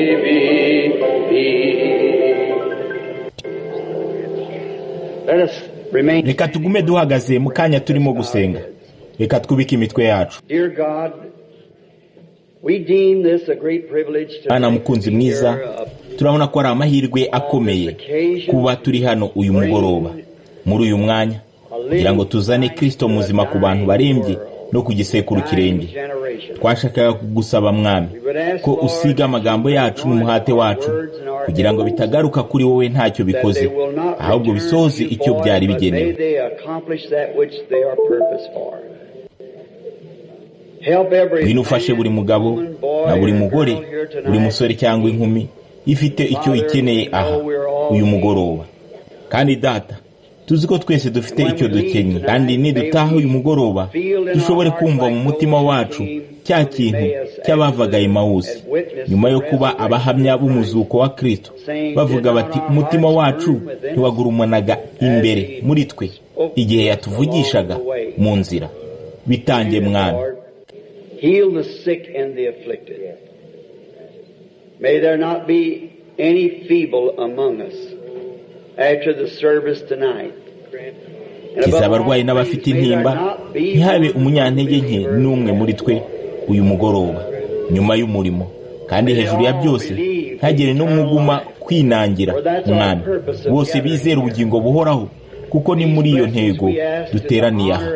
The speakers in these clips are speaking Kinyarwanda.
Living peace. Let us remain. Reka tugume duhagaze mu kanya turimo gusenga. Reka twubike imitwe yacu. Dear God, we deem this a great privilege to Mwana mukunzi mwiza, turabona ko ari amahirwe akomeye kuba turi hano uyu mugoroba, muri uyu mwanya, kugira ngo tuzane Kirisito muzima ku bantu barembye no ku gisekuru kirembye. Twashakaga kugusaba, Mwami, ko usiga amagambo yacu n'umuhate wacu, kugira ngo bitagaruka kuri wowe ntacyo bikoze, ahubwo bisohoze icyo byari bigenewe. Ngwino ufashe buri mugabo na buri mugore, buri musore cyangwa inkumi ifite icyo ikeneye aha uyu mugoroba. Kandi Data, tuzi ko twese dufite icyo dukenye, kandi nidutaha uyu mugoroba dushobore kumva mu mutima wacu cya kintu cy'abavaga Emawusi nyuma yo kuba abahamya b'umuzuko wa Kristo, bavuga bati: "Umutima wacu ntiwagurumanaga imbere muri twe igihe yatuvugishaga mu nzira?" Bitange, Mwami. Heal the sick and the afflicted. May there not be any feeble among us after the service tonight. Kiza abarwayi n'abafite intimba, ntihabe umunyantege nke n'umwe muri twe uyu mugoroba nyuma y'umurimo. Kandi hejuru ya byose, ntagire n'umwe kwinangira, Mwami. Bose bizere ubugingo buhoraho, kuko ni muri iyo ntego duteraniye aha.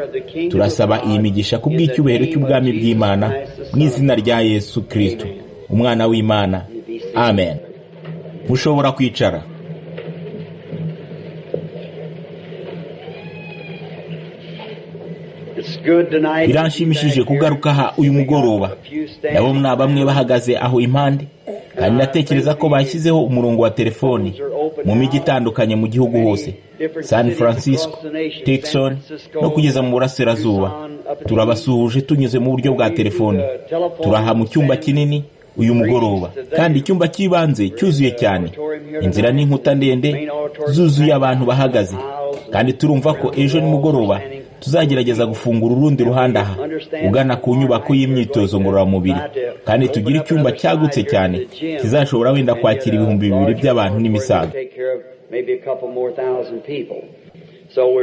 Turasaba iyi migisha ku bw'icyubahiro cy'ubwami bw'Imana, mu izina rya Yesu Kirisito, Umwana w'Imana. Amen. Mushobora kwicara. It's good tonight. Biranshimishije kugaruka aha uyu mugoroba. Ndabona bamwe bahagaze aho impande, kandi ndatekereza ko bashyizeho umurongo wa telefoni mu mijyi itandukanye mu gihugu hose, San Francisco, Tucson no kugeza mu burasirazuba. Turabasuhuje tunyuze mu buryo bwa telefoni. Turaha mu cyumba kinini uyu mugoroba, kandi icyumba cy'ibanze cyuzuye cyane. Inzira n'inkuta ndende zuzuye abantu bahagaze, kandi turumva ko ejo nimugoroba tuzagerageza gufungura urundi ruhande aha ugana ku nyubako y'imyitozo ngororamubiri, kandi tugire icyumba cyagutse cyane kizashobora wenda kwakira 2000 by'abantu n'imisago.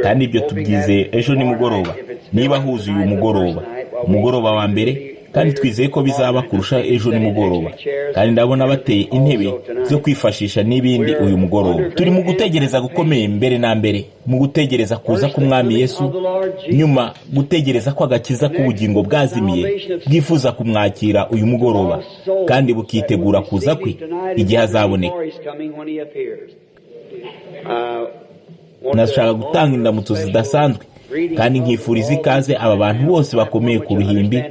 Kandi ibyo tubyizeye ejo nimugoroba, niba huzuye uyu mugoroba, umugoroba wa mbere, kandi twizeye ko bizaba kurusha ejo nimugoroba. Kandi ndabona bateye intebe zo kwifashisha n'ibindi uyu mugoroba. Turi mu gutegereza gukomeye, mbere na mbere mu gutegereza kuza k'Umwami Yesu, nyuma gutegereza ko agakiza k'ubugingo bwazimiye bwifuza kumwakira uyu mugoroba, kandi bukitegura kuza kwe igihe azaboneka. Nashaka gutanga indamutso zidasanzwe kandi nkifuriza ikaze aba bantu bose bakomeye ku ruhimbi.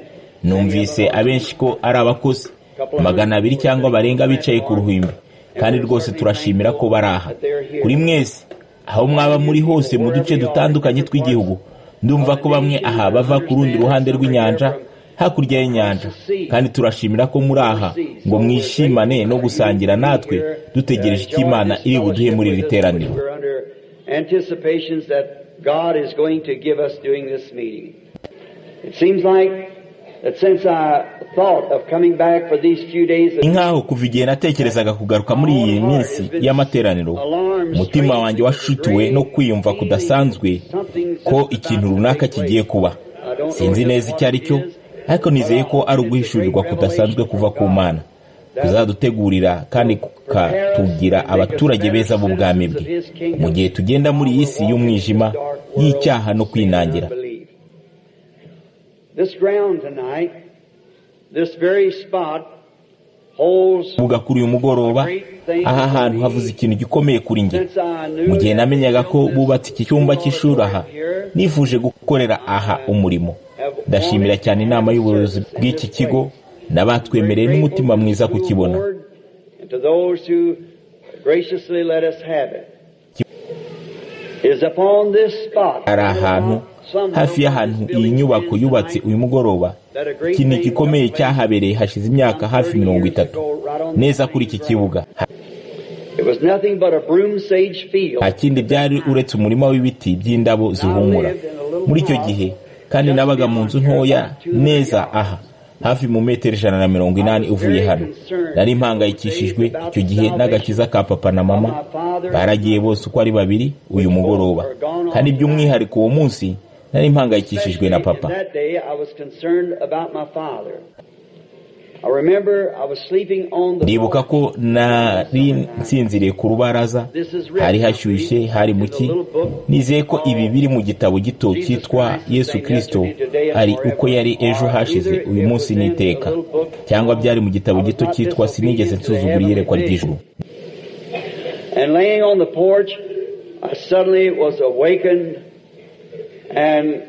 Numvise abenshi ko ari abakozi 200 cyangwa barenga bicaye ku ruhimbi, kandi rwose turashimira ko bari aha. Kuri mwese aho mwaba muri hose mu duce dutandukanye tw'igihugu, ndumva ko bamwe aha bava ku rundi ruhande rw'inyanja, hakurya y'inyanja, kandi turashimira ko muri aha ngo mwishimane no gusangira natwe dutegereje icyo Imana iri buduhe muri iri teraniro. We're under anticipations that God is going to give us during this meeting. It seems like that since I thought of coming back for these few days, Ni nkaho kuva igihe natekerezaga kugaruka muri iyi minsi y'amateraniro, umutima wanjye washituwe no kwiyumva kudasanzwe ko ikintu runaka kigiye kuba. Sinzi neza icyo ari cyo, ariko nizeye ko ari uguhishurirwa kudasanzwe kuva ku Mana kuzadutegurira kandi kukatugira abaturage beza b'ubwami bwe mu gihe tugenda muri iyi si y'umwijima y'icyaha no kwinangira. This ground tonight, this very spot, holds Kuvuga kuri uyu mugoroba, aha hantu havuze ikintu gikomeye kuri njye. Mu gihe namenyaga ko bubatse iki cyumba cy'ishuri aha, nifuje gukorera aha umurimo. Ndashimira cyane inama y'ubuyobozi bw'iki kigo n'abatwemereye n'umutima mwiza kukibona. And to those who graciously let us have it. Is upon this spot. Hari ahantu hafi y'ahantu iyi nyubako yubatse uyu mugoroba, ikintu gikomeye cyahabereye hashize imyaka hafi 30, neza kuri iki kibuga. It was nothing but a broom sage field. Nta kindi byari uretse umurima w'ibiti by'indabo zihumura muri icyo gihe, kandi nabaga mu nzu ntoya neza aha Hafi mu metero 180 uvuye hano. Nari mpangayikishijwe icyo gihe n'agakiza ka papa na mama, baragiye bose uko ari babiri uyu mugoroba, kandi by'umwihariko uwo munsi nari mpangayikishijwe na papa. Ndibuka ko nari nsinziriye ku rubaraza, hari hashyushye, hari muki. Nizeye ko ibi biri mu gitabo gito cyitwa Yesu Kristo ari uko yari ejo hashize, uyu munsi n'iteka, cyangwa byari mu gitabo gito cyitwa Sinigeze nsuzugura iyerekwa ry'ijuru. And laying on the porch, I suddenly was awakened and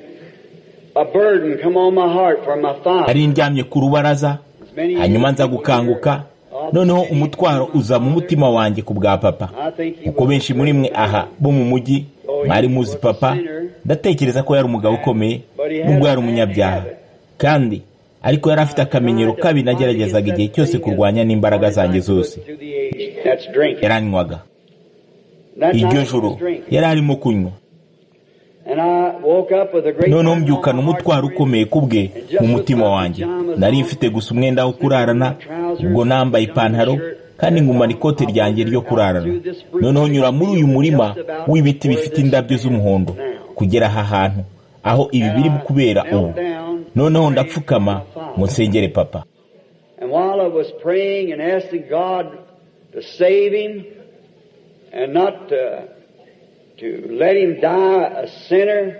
a burden come on my heart for my father. Nari ndyamye ku rubaraza, hanyuma nza gukanguka, noneho umutwaro uza mu mutima wanjye ku bwa papa. Kuko benshi muri mwe aha bo mu mujyi mwari muzi papa, ndatekereza ko yari umugabo ukomeye nubwo yari umunyabyaha, kandi ariko yari afite akamenyero kabi nageragezaga igihe cyose kurwanya n'imbaraga zanjye zose. Yaranywaga. Iryo joro yari arimo kunywa. Noneho mbyukana umutwaro ukomeye kubwe mu mutima wanjye. Nari mfite gusa umwenda wo kurarana, ubwo nambaye ipantaro kandi ngumana ikote ryanjye ryo kurarana. Noneho nyura muri uyu murima w'ibiti bifite indabyo z'umuhondo kugera aha hantu aho ibi biri kubera ubu. Noneho ndapfukama ngo nsengere papa. And while I was praying and asking God to save him and not to let him die a sinner.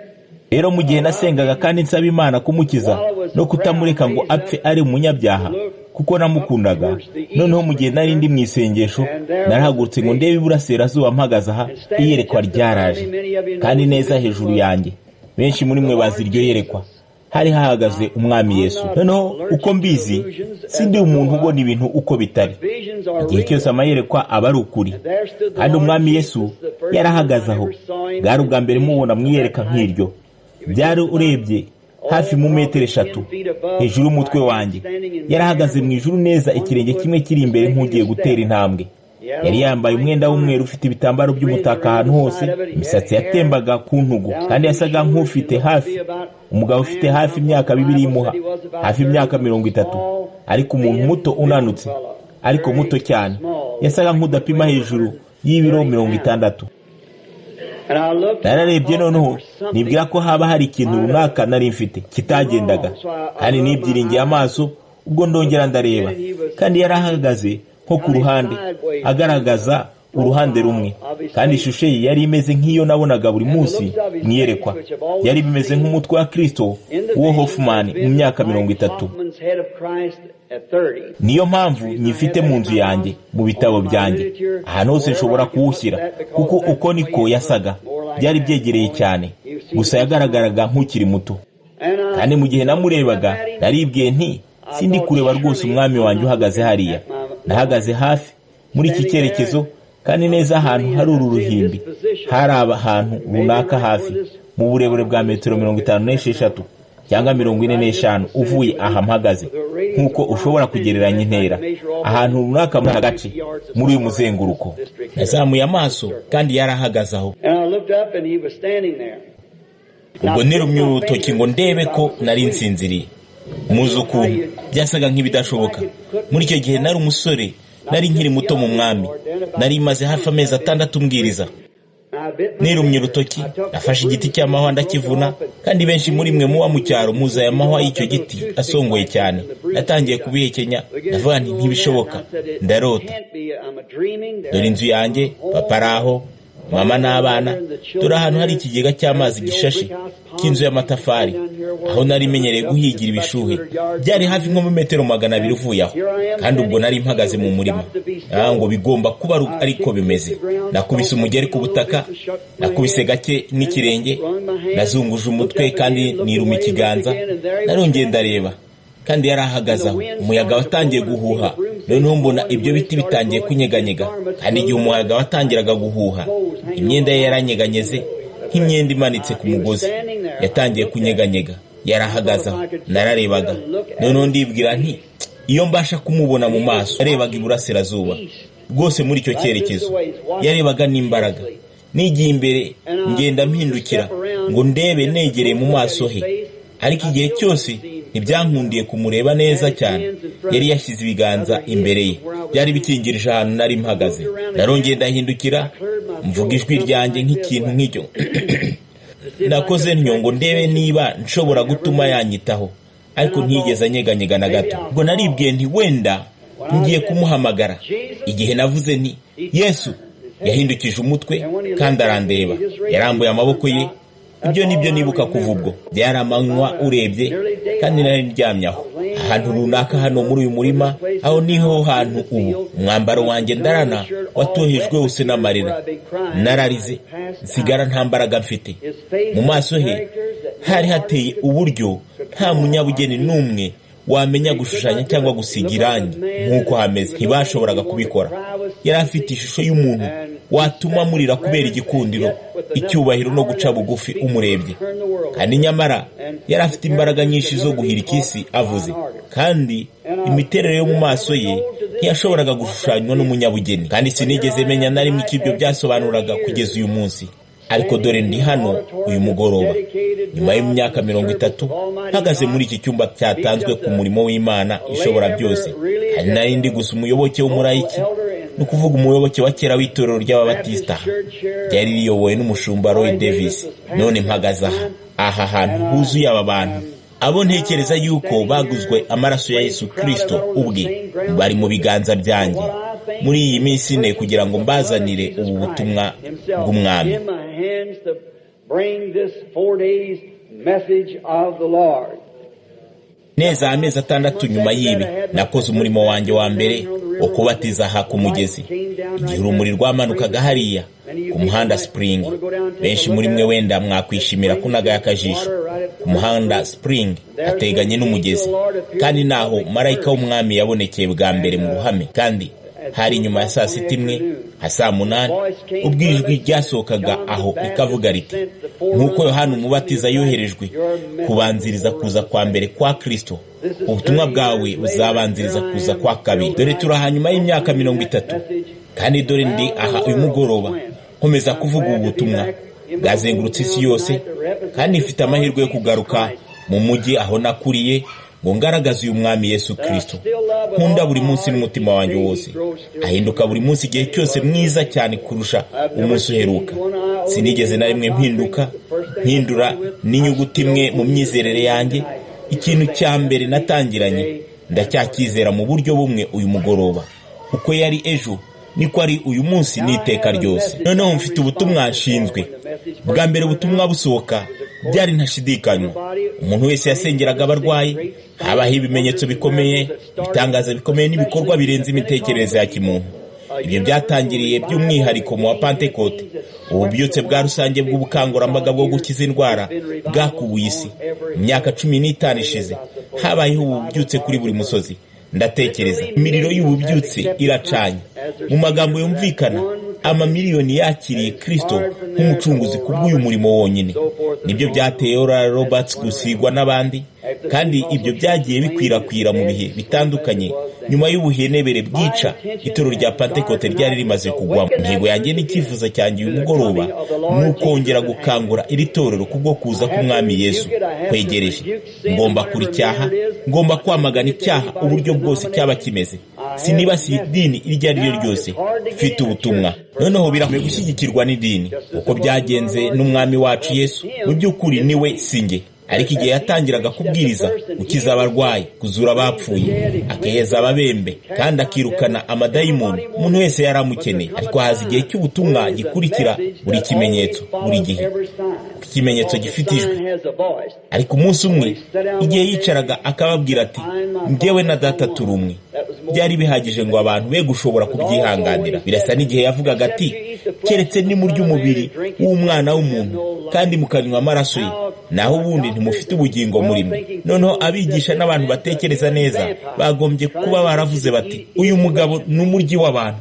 Rero mu gihe nasengaga kandi nsaba Imana kumukiza no kutamureka ngo apfe ari umunyabyaha, kuko namukundaga. Noneho mu gihe nari ndi mu isengesho, narahagurutse ngo ndebe iburasirazuba mpagaze aha, iyerekwa ryaraje kandi neza hejuru yanjye. Benshi muri mwe bazi iryo yerekwa. Hari hahagaze umwami Yesu. Noneho uko mbizi, sindi umuntu ubona ibintu uko bitari. Igihe cyose amayerekwa aba ari ukuri, kandi umwami Yesu yarahagaze aho. Bwari ubwa mbere mubona mwiyereka nk'iryo. Byari urebye hafi mu metero 3 hejuru y'umutwe wanjye. Yarahagaze mu ijuru neza, ikirenge kimwe kiri imbere nk'ugiye gutera intambwe. Yari yambaye umwenda w'umweru ufite ibitambaro by'umutaka ahantu hose, imisatsi yatembaga ku ntugu, kandi yasaga nk'ufite hafi umugabo ufite hafi imyaka 2 imuha hafi imyaka 30, ariko umuntu muto unanutse, ariko muto cyane. Yasaga nk'udapima hejuru y'ibiro 60. Nararebye noneho nibwira ko haba hari ikintu runaka nari mfite kitagendaga, kandi nibyiringiye amaso. Ubwo ndongera ndareba, kandi yarahagaze nko ku ruhande, agaragaza uruhande rumwe, kandi ishusho ye yari imeze nk'iyo nabonaga buri munsi mu iyerekwa. Yari bimeze nk'umutwe wa Kristo wo Hoffman mu myaka 30. Niyo mpamvu nyifite mu nzu yanjye, mu bitabo byanjye, ahantu hose nshobora kuwushyira, kuko uko niko yasaga. Byari byegereye cyane, gusa yagaragaraga nk'ukiri muto. Kandi mu gihe namurebaga, naribwiye nti sindi kureba rwose umwami wanjye uhagaze hariya. Nahagaze hafi muri iki cyerekezo, kandi neza ahantu hari uru ruhimbi, hari ahantu runaka hafi mu burebure bwa metero 56 cyangwa 45 uvuye aha mpagaze, nk'uko ushobora kugereranya intera, ahantu runaka muri agace muri uyu muzenguruko. Nazamuye amaso kandi yarahagaze aho. Ubwo nirumye urutoki ngo ndebe ko nari nsinziriye. Muzi ukuntu byasaga nk'ibidashoboka. Muri icyo gihe nari umusore, nari nkiri muto mu mwami, nari maze hafi amezi 6 mbwiriza. Nirumye urutoki, nafashe igiti cy'amahwa ndakivuna, kandi benshi muri mwe muba mu cyaro muzi aya mahwa y'icyo giti asongoye cyane. Natangiye kubihekenya, ndavuga nti ntibishoboka, ndarota. Dore inzu yanjye, papa ari aho, mama n'abana, dore ahantu hari ikigega cy'amazi gishashe cy'inzu y'amatafari, aho nari menyereye guhigira ibishuhe. Byari hafi nko mu metero 200 uvuye aho, kandi ubwo nari mpagaze mu murima. Ngo bigomba kuba ariko bimeze. Nakubise umugeri ku butaka, nakubise gake n'ikirenge, nazunguje umutwe kandi niruma ikiganza, narongeye ndareba, kandi yarahagaze aho. Umuyaga watangiye guhuha, noneho mbona ibyo biti bitangiye kunyeganyega, kandi igihe umuyaga watangiraga guhuha, imyenda ye yaranyeganyeze nk'imyenda imanitse ku mugozi. Yatangiye kunyeganyega, yarahagaze aho. Nararebaga, noneho ndibwira nti iyo mbasha kumubona mu maso. Yarebaga iburasirazuba rwose muri icyo cyerekezo, yarebaga n'imbaraga. Nigiye imbere ngenda mpindukira ngo ndebe negereye mu maso he, ariko igihe cyose Ntibyankundiye kumureba neza cyane. Yari yashyize ibiganza imbere ye, byari bikingirije ahantu nari mpagaze. Narongeye ndahindukira, mvuga ijwi ryanjye nk'ikintu nk'icyo. Nakoze ntyo ngo ndebe niba nshobora gutuma yanyitaho, ariko ntigeze anyeganyega na gato. Ubwo naribwiye nti wenda ngiye kumuhamagara. Igihe navuze nti Yesu, yahindukije umutwe kandi arandeba. Yarambuye amaboko ye. Ibyo nibyo nibuka kuva ubwo. Byari amanywa urebye, kandi nari ndyamye aho ahantu runaka hano muri uyu murima. Aho niho hantu ubu umwambaro wanjye ndarana watohejwe wose n'amarira. Nararize nsigara nta mbaraga mfite. Mu maso he hari hateye uburyo nta munyabugeni n'umwe wamenya gushushanya cyangwa gusiga irangi nk'uko hameze. Ntibashoboraga kubikora. Yari afite ishusho y'umuntu watuma murira kubera igikundiro, icyubahiro no guca bugufi umurebye. Kandi nyamara yari afite imbaraga nyinshi zo guhirika isi avuze, kandi imiterere yo mu maso ye ntiyashoboraga gushushanywa n'umunyabugeni. Kandi sinigeze menya na rimwe icyo ibyo byasobanuraga kugeza uyu munsi. Ariko dore ndi hano uyu mugoroba nyuma y'imyaka 30 mpagaze muri iki cyumba cyatanzwe ku murimo w'Imana ishobora byose. Hari nari ndi gusa umuyoboke w'umurayiki, ni ukuvuga umuyoboke wa kera w'itorero ry'Ababatisita ryari riyobowe n'umushumba Roy Davis. None mpagaze aha hantu huzuye aba bantu, abo ntekereza yuko baguzwe amaraso ya Yesu Kristo ubwe, bari mu biganza byanjye muri iyi minsi ine kugira ngo mbazanire ubu butumwa bw'Umwami. Neza amezi 6 nyuma y'ibi, nakoze umurimo wanjye wa mbere wo kubatiza aha ku mugezi. Igihe urumuri rwamanukaga hariya ku muhanda Spring, benshi muri mwe wenda mwakwishimira kunagaye akajisho. Ku muhanda Spring hateganye n'umugezi, kandi naho marayika w'Umwami yabonekeye bwa mbere mu ruhame. Kandi hari nyuma ya saa sita imwe nka saa 8, ubwo ijwi ryasohokaga aho rikavuga riti: nk'uko Yohana Umubatiza yoherejwe kubanziriza kuza kwa mbere kwa Kristo, ubutumwa bwawe buzabanziriza kuza kwa kabiri. Dore turi aha nyuma y'imyaka 30, kandi dore ndi aha uyu mugoroba nkomeza kuvuga ubu butumwa bwazengurutse isi yose, kandi mfite amahirwe yo kugaruka mu mujyi aho nakuriye ngo ngaragaze uyu Mwami Yesu Kristo. Nkunda buri munsi n'umutima wanjye wose. Ahinduka buri munsi igihe cyose mwiza cyane kurusha umunsi uheruka. Sinigeze na rimwe mpinduka, mpindura n'inyuguti imwe mu myizerere yanjye. Ikintu cya mbere natangiranye ndacyacyizera mu buryo bumwe uyu mugoroba. Uko yari ejo niko ari uyu munsi n'iteka ryose. Noneho mfite ubutumwa nshinzwe. Bwa mbere ubutumwa busohoka byari ntashidikanywa. Umuntu wese yasengeraga abarwayi, habaho ibimenyetso bikomeye, ibitangaza bikomeye n'ibikorwa birenze imitekerereze ya kimuntu. Ibyo byatangiriye by'umwihariko mu wa Pentekote. Ububyutse bwa rusange bw'ubukangurambaga bwo gukiza indwara bwakubuye isi. Imyaka 15 ishize habayeho ububyutse kuri buri musozi. Ndatekereza imiriro y'ububyutse iracanye. Mu magambo yumvikana, amamiliyoni yakiriye Kristo nk'umucunguzi kubw'uyu murimo wonyine. Nibyo byateye Oral Roberts gusigwa n'abandi, kandi ibyo byagiye bikwirakwira mu bihe bitandukanye nyuma y'ubuhenebere bwica itorero rya Pentekote ryari rimaze kugwamo. Intego yanjye n'icyifuzo cyanjye uyu mugoroba ni ukongera gukangura iri torero kubwo kuza k'Umwami Yesu kwegereje. Ngomba kuricyaha, ngomba kwamagana icyaha uburyo bwose cyaba kimeze. Sinibasiye idini iryo ari ryo ryose, mfite ubutumwa. Noneho birakomeye gushyigikirwa n'idini uko byagenze n'Umwami wacu Yesu. Mu by'ukuri niwe sinjye. Ariko igihe yatangiraga kubwiriza, gukiza abarwayi, kuzura abapfuye, akeheza ababembe, kandi akirukana amadayimoni, umuntu wese yari amukeneye. Ariko haza igihe cy'ubutumwa gikurikira buri kimenyetso, buri gihe ikimenyetso gifite ijwi. Ariko umunsi umwe igihe yicaraga akababwira ati: njyewe na data turi umwe, byari bihagije ngo abantu be gushobora kubyihanganira. Birasa n'igihe yavugaga ati: keretse nimurya umubiri w'umwana w'umuntu kandi mukanywa amaraso ye, naho ubundi ntimufite ubugingo muri mwe. Noneho abigisha n'abantu batekereza neza bagombye kuba baravuze bati: uyu mugabo ni umuryi w'abantu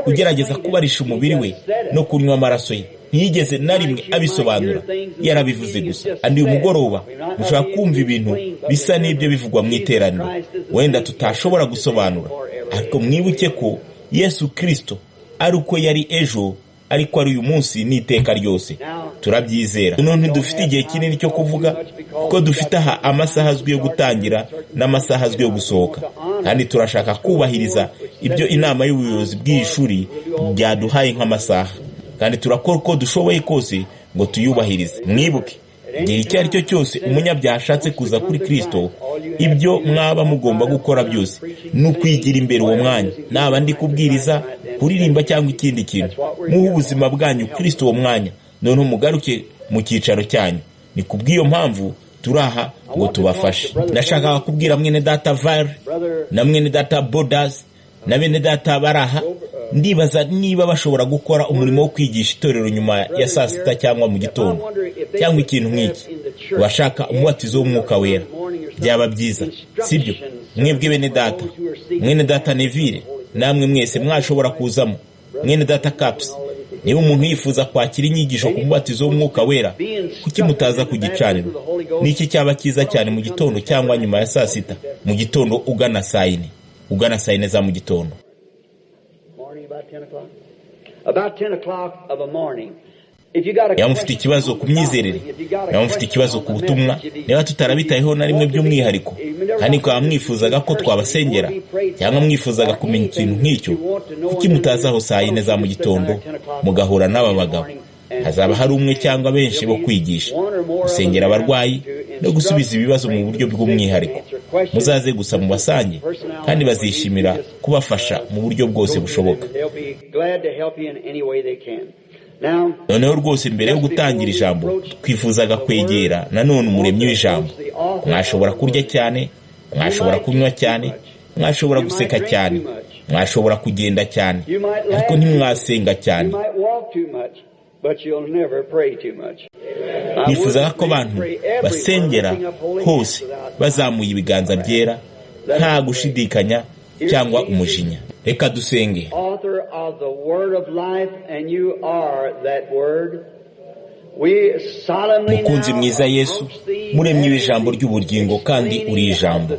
ugerageza kubarisha umubiri we no kunywa amaraso ye. Ntiyigeze na rimwe abisobanura, yarabivuze gusa. Kandi uyu mugoroba mushobora kumva ibintu bisa n'ibyo bivugwa mu iteraniro wenda tutashobora gusobanura, ariko mwibuke ko Yesu Kristo ari uko yari ejo ariko ari uyu munsi n'iteka ryose. Turabyizera. Noneho ntidufite igihe kinini cyo kuvuga, kuko dufite aha amasaha azwi yo gutangira n'amasaha azwi yo gusohoka, kandi turashaka kubahiriza ibyo inama y'ubuyobozi bw'iri shuri ryaduhaye nk'amasaha, kandi turakora uko dushoboye kose ngo tuyubahirize. Mwibuke, igihe icyo ari cyo cyose umunyabyaha ashatse kuza kuri Kristo, ibyo mwaba mugomba gukora byose ni ukwigira imbere uwo mwanya, naba ndi kubwiriza, kuririmba cyangwa ikindi kintu. Muhe ubuzima bwanyu Kristo uwo mwanya, noneho mugaruke mu cyicaro cyanyu. Ni kubw'iyo mpamvu turaha ngo tubafashe. Nashakaga kubwira mwene data Var na mwene data Bodas na bene data baraha, ndibaza niba bashobora gukora umurimo wo kwigisha itorero nyuma ya saa sita cyangwa mu gitondo cyangwa ikintu nk'iki. Bashaka umubatizo w'umwuka wera, byaba byiza, sibyo? Mwebwe bene data, mwene data Neville, namwe mwese mwashobora kuzamo, mwene data Caps. Niba umuntu yifuza kwakira inyigisho ku mubatizo w'umwuka wera, kuki mutaza ku gicaniro? Niki cyaba cyiza cyane, mu gitondo cyangwa nyuma ya saa sita? Mu gitondo ugana saa yine, ugana saa yine za mu gitondo. Niba mufite ikibazo ku myizerere, niba mufite ikibazo ku butumwa, niba tutarabitayeho na rimwe by'umwihariko, kandi mukaba mwifuzaga ko twabasengera cyangwa mwifuzaga kumenya ikintu nk'icyo, kuki mutaza aho saa yine za mu gitondo mugahura n'aba bagabo? Hazaba hari umwe cyangwa benshi bo kwigisha, gusengera abarwayi no gusubiza ibibazo mu buryo bw'umwihariko. Muzaze gusa mubasange, kandi bazishimira kubafasha mu buryo bwose bushoboka. Noneho rwose mbere yo gutangira ijambo, twifuzaga kwegera nanone umuremyi w'ijambo. Mwashobora kurya cyane, mwashobora kunywa cyane, mwashobora guseka cyane, mwashobora kugenda cyane, ariko ntimwasenga cyane. Nifuzaga ko abantu basengera hose bazamuye ibiganza byera, nta gushidikanya cyangwa umujinya. Reka dusenge. Mukunzi mwiza Yesu, muremyi w'ijambo ry'ubugingo kandi uri ijambo,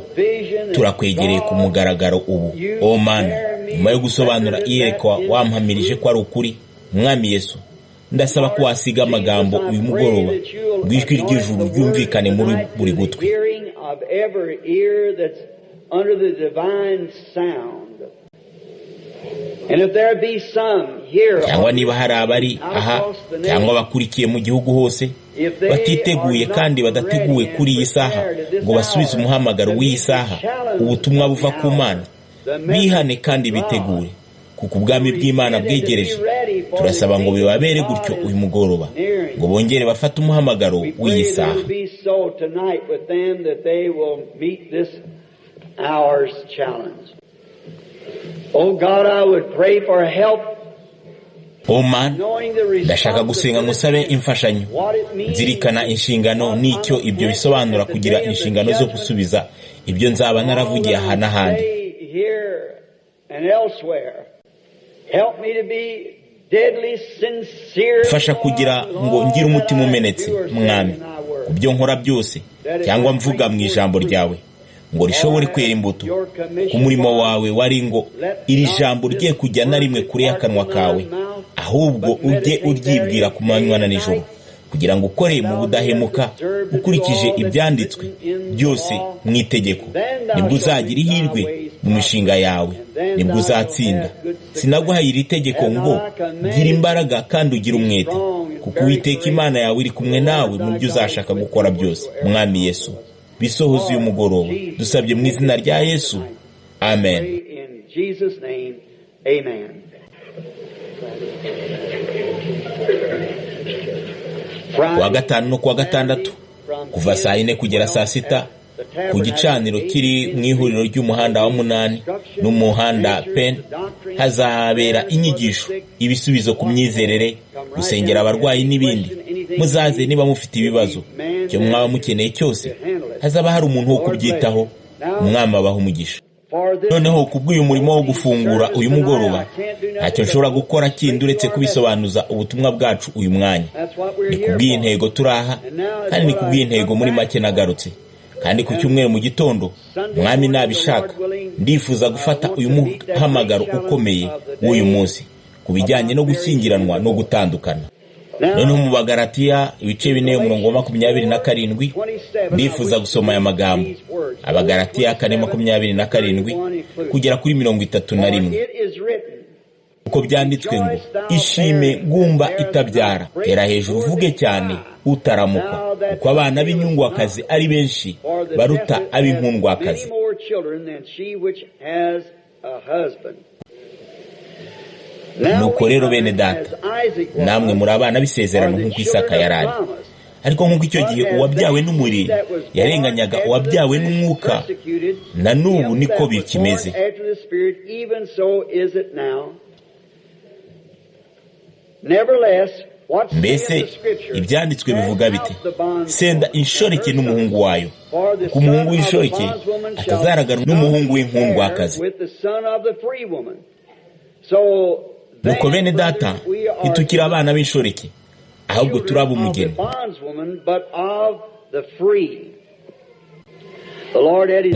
turakwegereye ku mugaragaro ubu. O Mana, nyuma yo gusobanura iyerekwa wampamirije ko ari ukuri, Mwami Yesu, ndasaba ko wasiga amagambo uyu mugoroba ngo ijwi ry'ijuru ryumvikane muri buri gutwi. Cyangwa niba hari abari aha cyangwa abakurikiye mu gihugu hose batiteguye kandi badateguwe kuri iyi saha ngo basubize umuhamagaro w'iyi saha, ubutumwa buva ku Mana, bihane kandi bitegure, kuko ubwami bw'Imana bwegereje. Turasaba ngo bibabere gutyo uyu mugoroba, ngo bongere bafate umuhamagaro w'iyi saha. O Mana, ndashaka gusenga ngo usabe imfashanyo, nzirikana inshingano n'icyo ibyo bisobanura kugira inshingano zo gusubiza ibyo nzaba naravugiye aha n'ahandi. Fasha kugira ngo ngire umutima umenetse, Mwami, ku byo nkora byose cyangwa mvuga mu ijambo ryawe, ngo rishobore kwera imbuto. Ku murimo wawe wari ngo iri jambo rye kujya na rimwe kure y'akanwa kawe, ahubwo ujye uryibwira ku manywa na nijoro, kugira ngo ukore mu budahemuka ukurikije ibyanditswe byose mu itegeko. Nibwo uzagira ihirwe mu mishinga yawe, nibwo uzatsinda. Sinaguhaye iri tegeko ngo gira imbaraga kandi ugire umwete, kuko Uwiteka Imana yawe iri kumwe nawe mu byo uzashaka gukora byose. Mwami Yesu, bisohoze uyu mugoroba, dusabye mu izina rya Yesu, amen. Kuwa gatanu no kuwa gatandatu kuva saa yine kugera saa sita ku gicaniro kiri mu ihuriro ry'umuhanda wa 8 n'umuhanda Penn, hazabera inyigisho, ibisubizo ku myizerere, gusengera abarwayi n'ibindi. Muzaze niba mufite ibibazo, icyo mwaba mukeneye cyose, hazaba hari umuntu wo kubyitaho. Umwami abaha umugisha. Noneho kubw'uyu murimo wo gufungura uyu mugoroba, ntacyo nshobora gukora kindi uretse kubisobanuza ubutumwa bwacu uyu mwanya. Ni kubw'iyi ntego turaha, kandi ni kubw'iyi ntego muri make nagarutse. Kandi ku cyumweru mu gitondo, Mwami nabishaka, ndifuza gufata uyu muhamagaro ukomeye w'uyu munsi, ku bijyanye no gushyingiranwa no gutandukana. Noneho mu Bagalatiya ibice 4 umurongo wa 27, ndifuza gusoma aya magambo. Abagalatiya 4:27 kugera kuri 31. Uko byanditswe ngo: ishime gumba itabyara, tera hejuru uvuge cyane utaramukwa, kuko abana b'inyungwakazi ari benshi baruta ab'inkundwakazi. Nuko rero bene data, namwe muri abana b'isezerano nk'uko Isaka yari ari. Ariko nk'uko icyo gihe uwabyawe n'umubiri yarenganyaga uwabyawe n'umwuka, na n'ubu niko bikimeze. Mbese ibyanditswe bivuga bite? Senda inshoreke n'umuhungu wayo, kuko umuhungu w'inshoreke atazaraganwa n'umuhungu w'inkundwakazi. Nuko bene data, ntitukiri abana b'inshoreke, ahubwo turi ab'umugeni.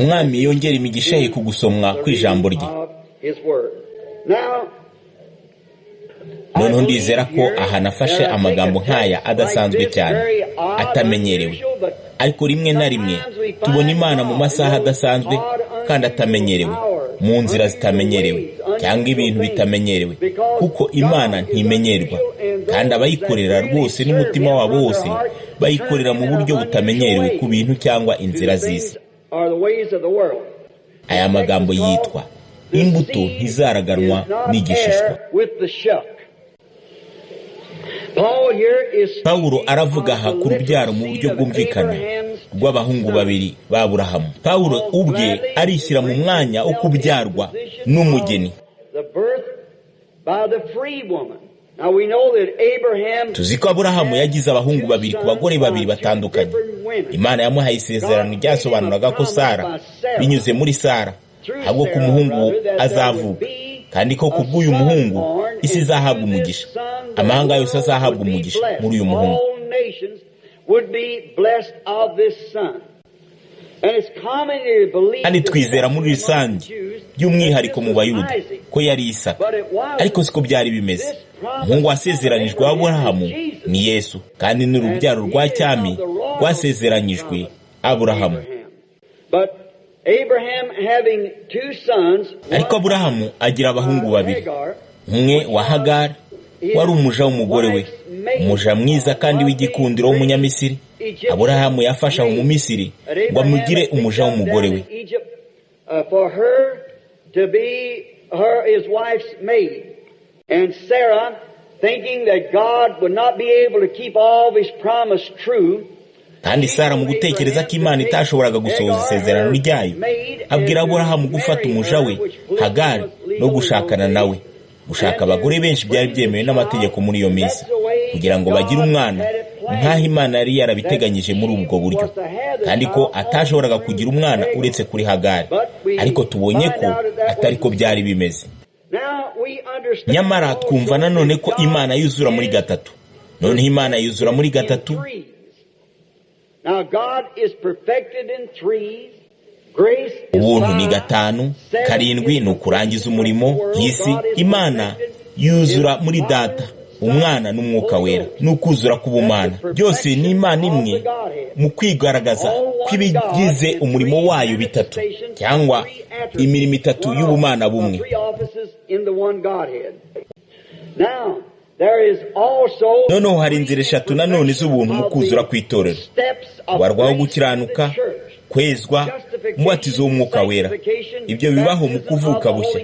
Umwami yongera imigisha ye ku gusomwa kw'ijambo rye. Noneho ndizera ko aha nafashe amagambo nk'aya adasanzwe cyane, atamenyerewe, ariko rimwe na rimwe tubona Imana mu masaha adasanzwe kandi atamenyerewe, mu nzira zitamenyerewe cyangwa ibintu bitamenyerewe, kuko Imana ntimenyerwa, kandi abayikorera rwose n'umutima wabo wose bayikorera mu buryo butamenyerewe ku bintu cyangwa inzira z'isi. Aya magambo yitwa imbuto ntizaraganwa n'igishishwa. Pawulo aravuga aha ku rubyaro mu buryo bwumvikana rw'abahungu babiri ba Aburahamu. Pawulo ubwe arishyira mu mwanya wo kubyarwa n'umugeni. Tuzi ko Aburahamu yagize abahungu babiri ku bagore babiri batandukanye. Imana yamuhaye isezerano ryasobanuraga ko Sara, binyuze muri Sara, ahubwo ko umuhungu azavuka, kandi ko kubw'uyu muhungu isi izahabwa umugisha, amahanga yose azahabwa umugisha muri uyu muhungu. Kandi twizera muri rusange, by'umwihariko mu Bayuda, ko yari Isaka, ariko siko byari bimeze. Umuhungu wasezeranijwe wa Aburahamu ni Yesu, kandi ni urubyaro rwa cyami rwasezeranyijwe Aburahamu. Ariko Aburahamu agira abahungu babiri, umwe wa Hagari wari umuja w'umugore we, umuja mwiza kandi w'igikundiro w'umunyamisiri. Aburahamu yafashe aho mu Misiri ngo amugire umuja w'umugore we. Kandi Sara, mu gutekereza ko Imana itashoboraga gusohoza isezerano ryayo, abwira Aburahamu gufata umuja we Hagari no gushakana nawe. Gushaka abagore benshi byari byemewe n'amategeko muri iyo minsi, kugira ngo bagire umwana nk'aho Imana yari yarabiteganyije muri ubwo buryo, kandi ko atashoboraga kugira umwana uretse kuri Hagari. Ariko tubonye ko atari ko byari bimeze. Nyamara twumva nanone ko Imana yuzura muri gatatu. Noneho Imana yuzura muri gatatu. Ubuntu ni 5, 7 ni ukurangiza umurimo y'isi. Imana yuzura muri Data, Umwana n'Umwuka Wera, n'ukuzura k'ubumana. Byose ni Imana imwe mu kwigaragaza kw'ibigize umurimo wayo bitatu, cyangwa imirimo itatu y'ubumana bumwe. Noneho hari inzira eshatu nanone z'ubuntu mu kuzura kw'itorero: kubarwaho gukiranuka, kwezwa, umubatizo w'Umwuka Wera. Ibyo bibaho mu kuvuka bushya.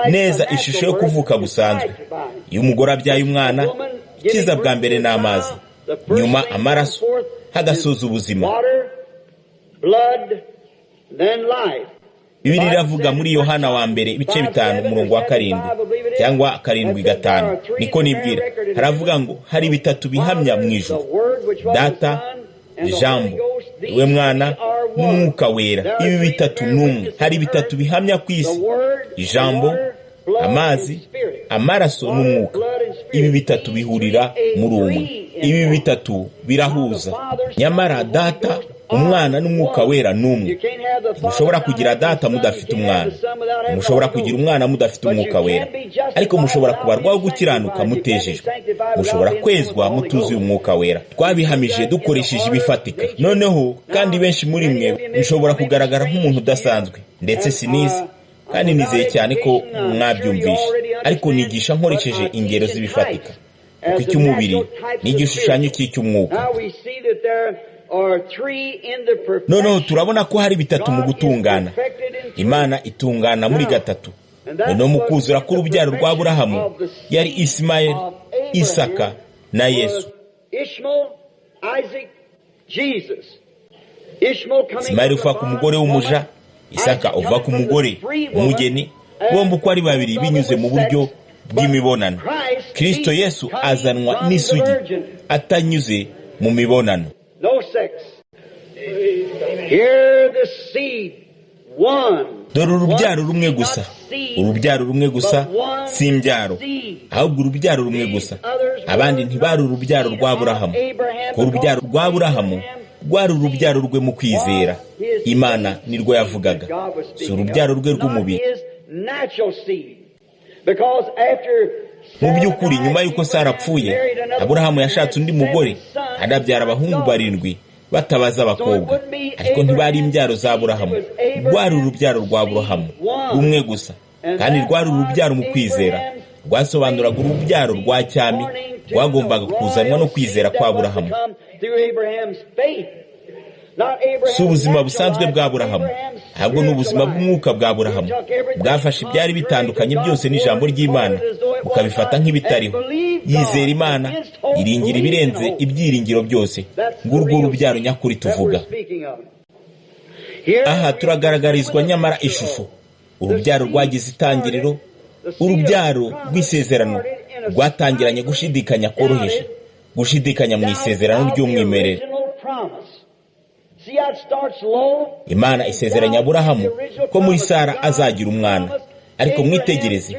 Neza ishusho yo kuvuka gusanzwe. Iyo umugore abyaye umwana, ikiza bwa mbere ni amazi, nyuma amaraso, hagasoza ubuzima. Bibiliya iravuga muri Yohana wa mbere ibice 5 umurongo wa 7 cyangwa 7:5, niko nibwira. Haravuga ngo hari bitatu bihamya mu ijuru: Data, Jambo, we Mwana, n'Umwuka Wera. Ibi bitatu n'umwe. Hari bitatu bihamya ku isi: Ijambo, amazi, amaraso n'umwuka. Ibi bitatu bihurira muri umwe. Ibi bitatu birahuza. Nyamara Data, Umwana n'Umwuka Wera n'umwe. Ntimushobora kugira Data mudafite Umwana, ntimushobora kugira Umwana mudafite Umwuka Wera, ariko mushobora kubarwaho gukiranuka mutejejwe, mushobora kwezwa mutuzuye Umwuka Wera. Twabihamije dukoresheje ibifatika. Noneho kandi benshi muri mwe mushobora kugaragara nk'umuntu udasanzwe, ndetse sinize kandi nizeye cyane ko mwabyumvishe, ariko nigisha nkoresheje ingero z'ibifatika, kuko icy'umubiri ni igishushanyo cy'icy'umwuka. Noneho turabona ko hari bitatu mu gutungana. Imana itungana muri gatatu. Noneho mu kuzura k'urubyaro rwa Aburahamu yari Isimayeli, Isaka na Yesu. Isimayeli uva ku mugore w'umuja, Isaka uva ku mugore w'umugeni, bombi uko ari babiri binyuze mu buryo bw'imibonano. Kristo Yesu azanwa n'isugi atanyuze mu mibonano. Dore urubyaro rumwe gusa, urubyaro rumwe gusa, si imbyaro, ahubwo urubyaro rumwe gusa. Abandi ntibari urubyaro rwa Aburahamu, kuko urubyaro rwa Aburahamu rwari urubyaro rwe mu kwizera. Imana nirwo yavugaga, si urubyaro rwe rw'umubiri. Mu by'ukuri nyuma y'uko Sara apfuye, Aburahamu yashatse undi mugore, anabyara abahungu barindwi batabaza abakobwa, ariko ntibari imbyaro za Aburahamu. Rwari urubyaro rwa Aburahamu rumwe gusa, kandi rwari urubyaro mu kwizera, rwasobanuraga urubyaro rwa cyami rwagombaga kuzanwa no kwizera kwa Aburahamu. Si ubuzima busanzwe bwa Aburahamu, ahubwo ni ubuzima bw'umwuka bwa Aburahamu bwafashe ibyari bitandukanye byose n'ijambo ry'Imana bukabifata nk'ibitariho. Yizera Imana, iringira ibirenze ibyiringiro byose. Ngurwo urubyaro nyakuri tuvuga. Aha turagaragarizwa nyamara ishusho. Urubyaro rwagize itangiriro, urubyaro rw'isezerano rwatangiranye gushidikanya koroheje, gushidikanya mu isezerano ry'umwimerere. Imana isezeranya Aburahamu ko muri Sara azagira umwana, ariko mwitegereze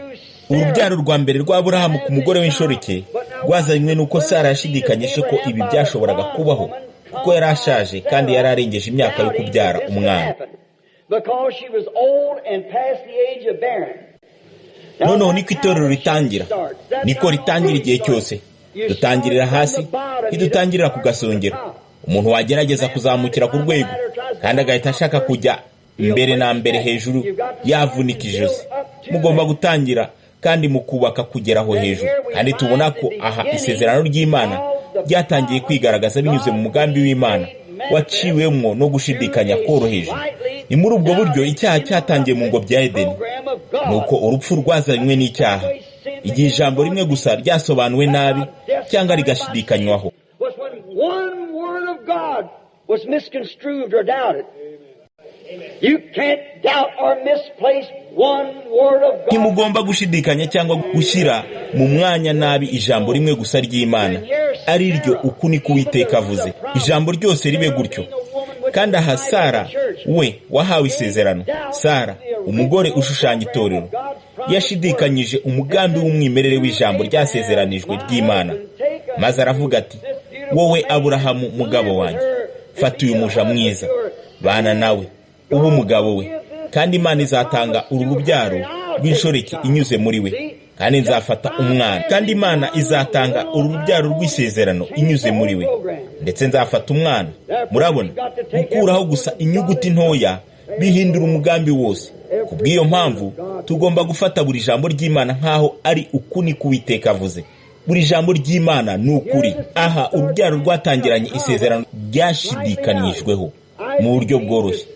urubyaro rwa mbere rwa Aburahamu ku mugore w'inshoreke rwazanywe n'uko Sara yashidikanyije ko ibi byashoboraga kubaho, kuko yari ashaje kandi yari arengeje imyaka yo kubyara umwana. Noneho niko itorero ritangira, niko ritangira igihe cyose. Dutangirira hasi, ntidutangirira ku gasongero. Umuntu wagerageza kuzamukira ku rwego kandi agahita ashaka kujya mbere na mbere hejuru, yavunika ijosi. Mugomba gutangira kandi mukubaka kugera aho hejuru. Kandi tubona ko aha isezerano ry'Imana ryatangiye kwigaragaza binyuze mu mugambi w'Imana waciwemwo no gushidikanya koroheje. Ni muri ubwo buryo icyaha cyatangiye mu ngobyi ya Edeni, nuko urupfu rwazanywe n'icyaha, igihe ijambo rimwe gusa ryasobanuwe nabi cyangwa rigashidikanywaho. Ntimugomba gushidikanya cyangwa gushyira mu mwanya nabi ijambo rimwe gusa ry'Imana, ari ryo uku niko Uwiteka avuze. Ijambo ryose ribe gutyo. Kandi aha Sara we wahawe isezerano, Sara umugore ushushanya itorero, yashidikanyije umugambi w'umwimerere w'ijambo ryasezeranijwe ry'Imana, maze aravuga ati: wowe Aburahamu mugabo wanjye, fata uyu muja mwiza, bana nawe, ube umugabo we, kandi Imana izatanga uru rubyaro rw'inshoreke inyuze muri we, kandi nzafata umwana, kandi Imana izatanga uru rubyaro rw'isezerano inyuze muri we, ndetse nzafata umwana. Murabona, gukuraho gusa inyuguti ntoya bihindura umugambi wose. Ku bw'iyo mpamvu tugomba gufata buri jambo ry'Imana nk'aho ari uku niko Uwiteka avuze. Buri jambo ry'Imana ni ukuri. Aha urubyaro rwatangiranye isezerano ryashidikanyijweho mu buryo bworoshye.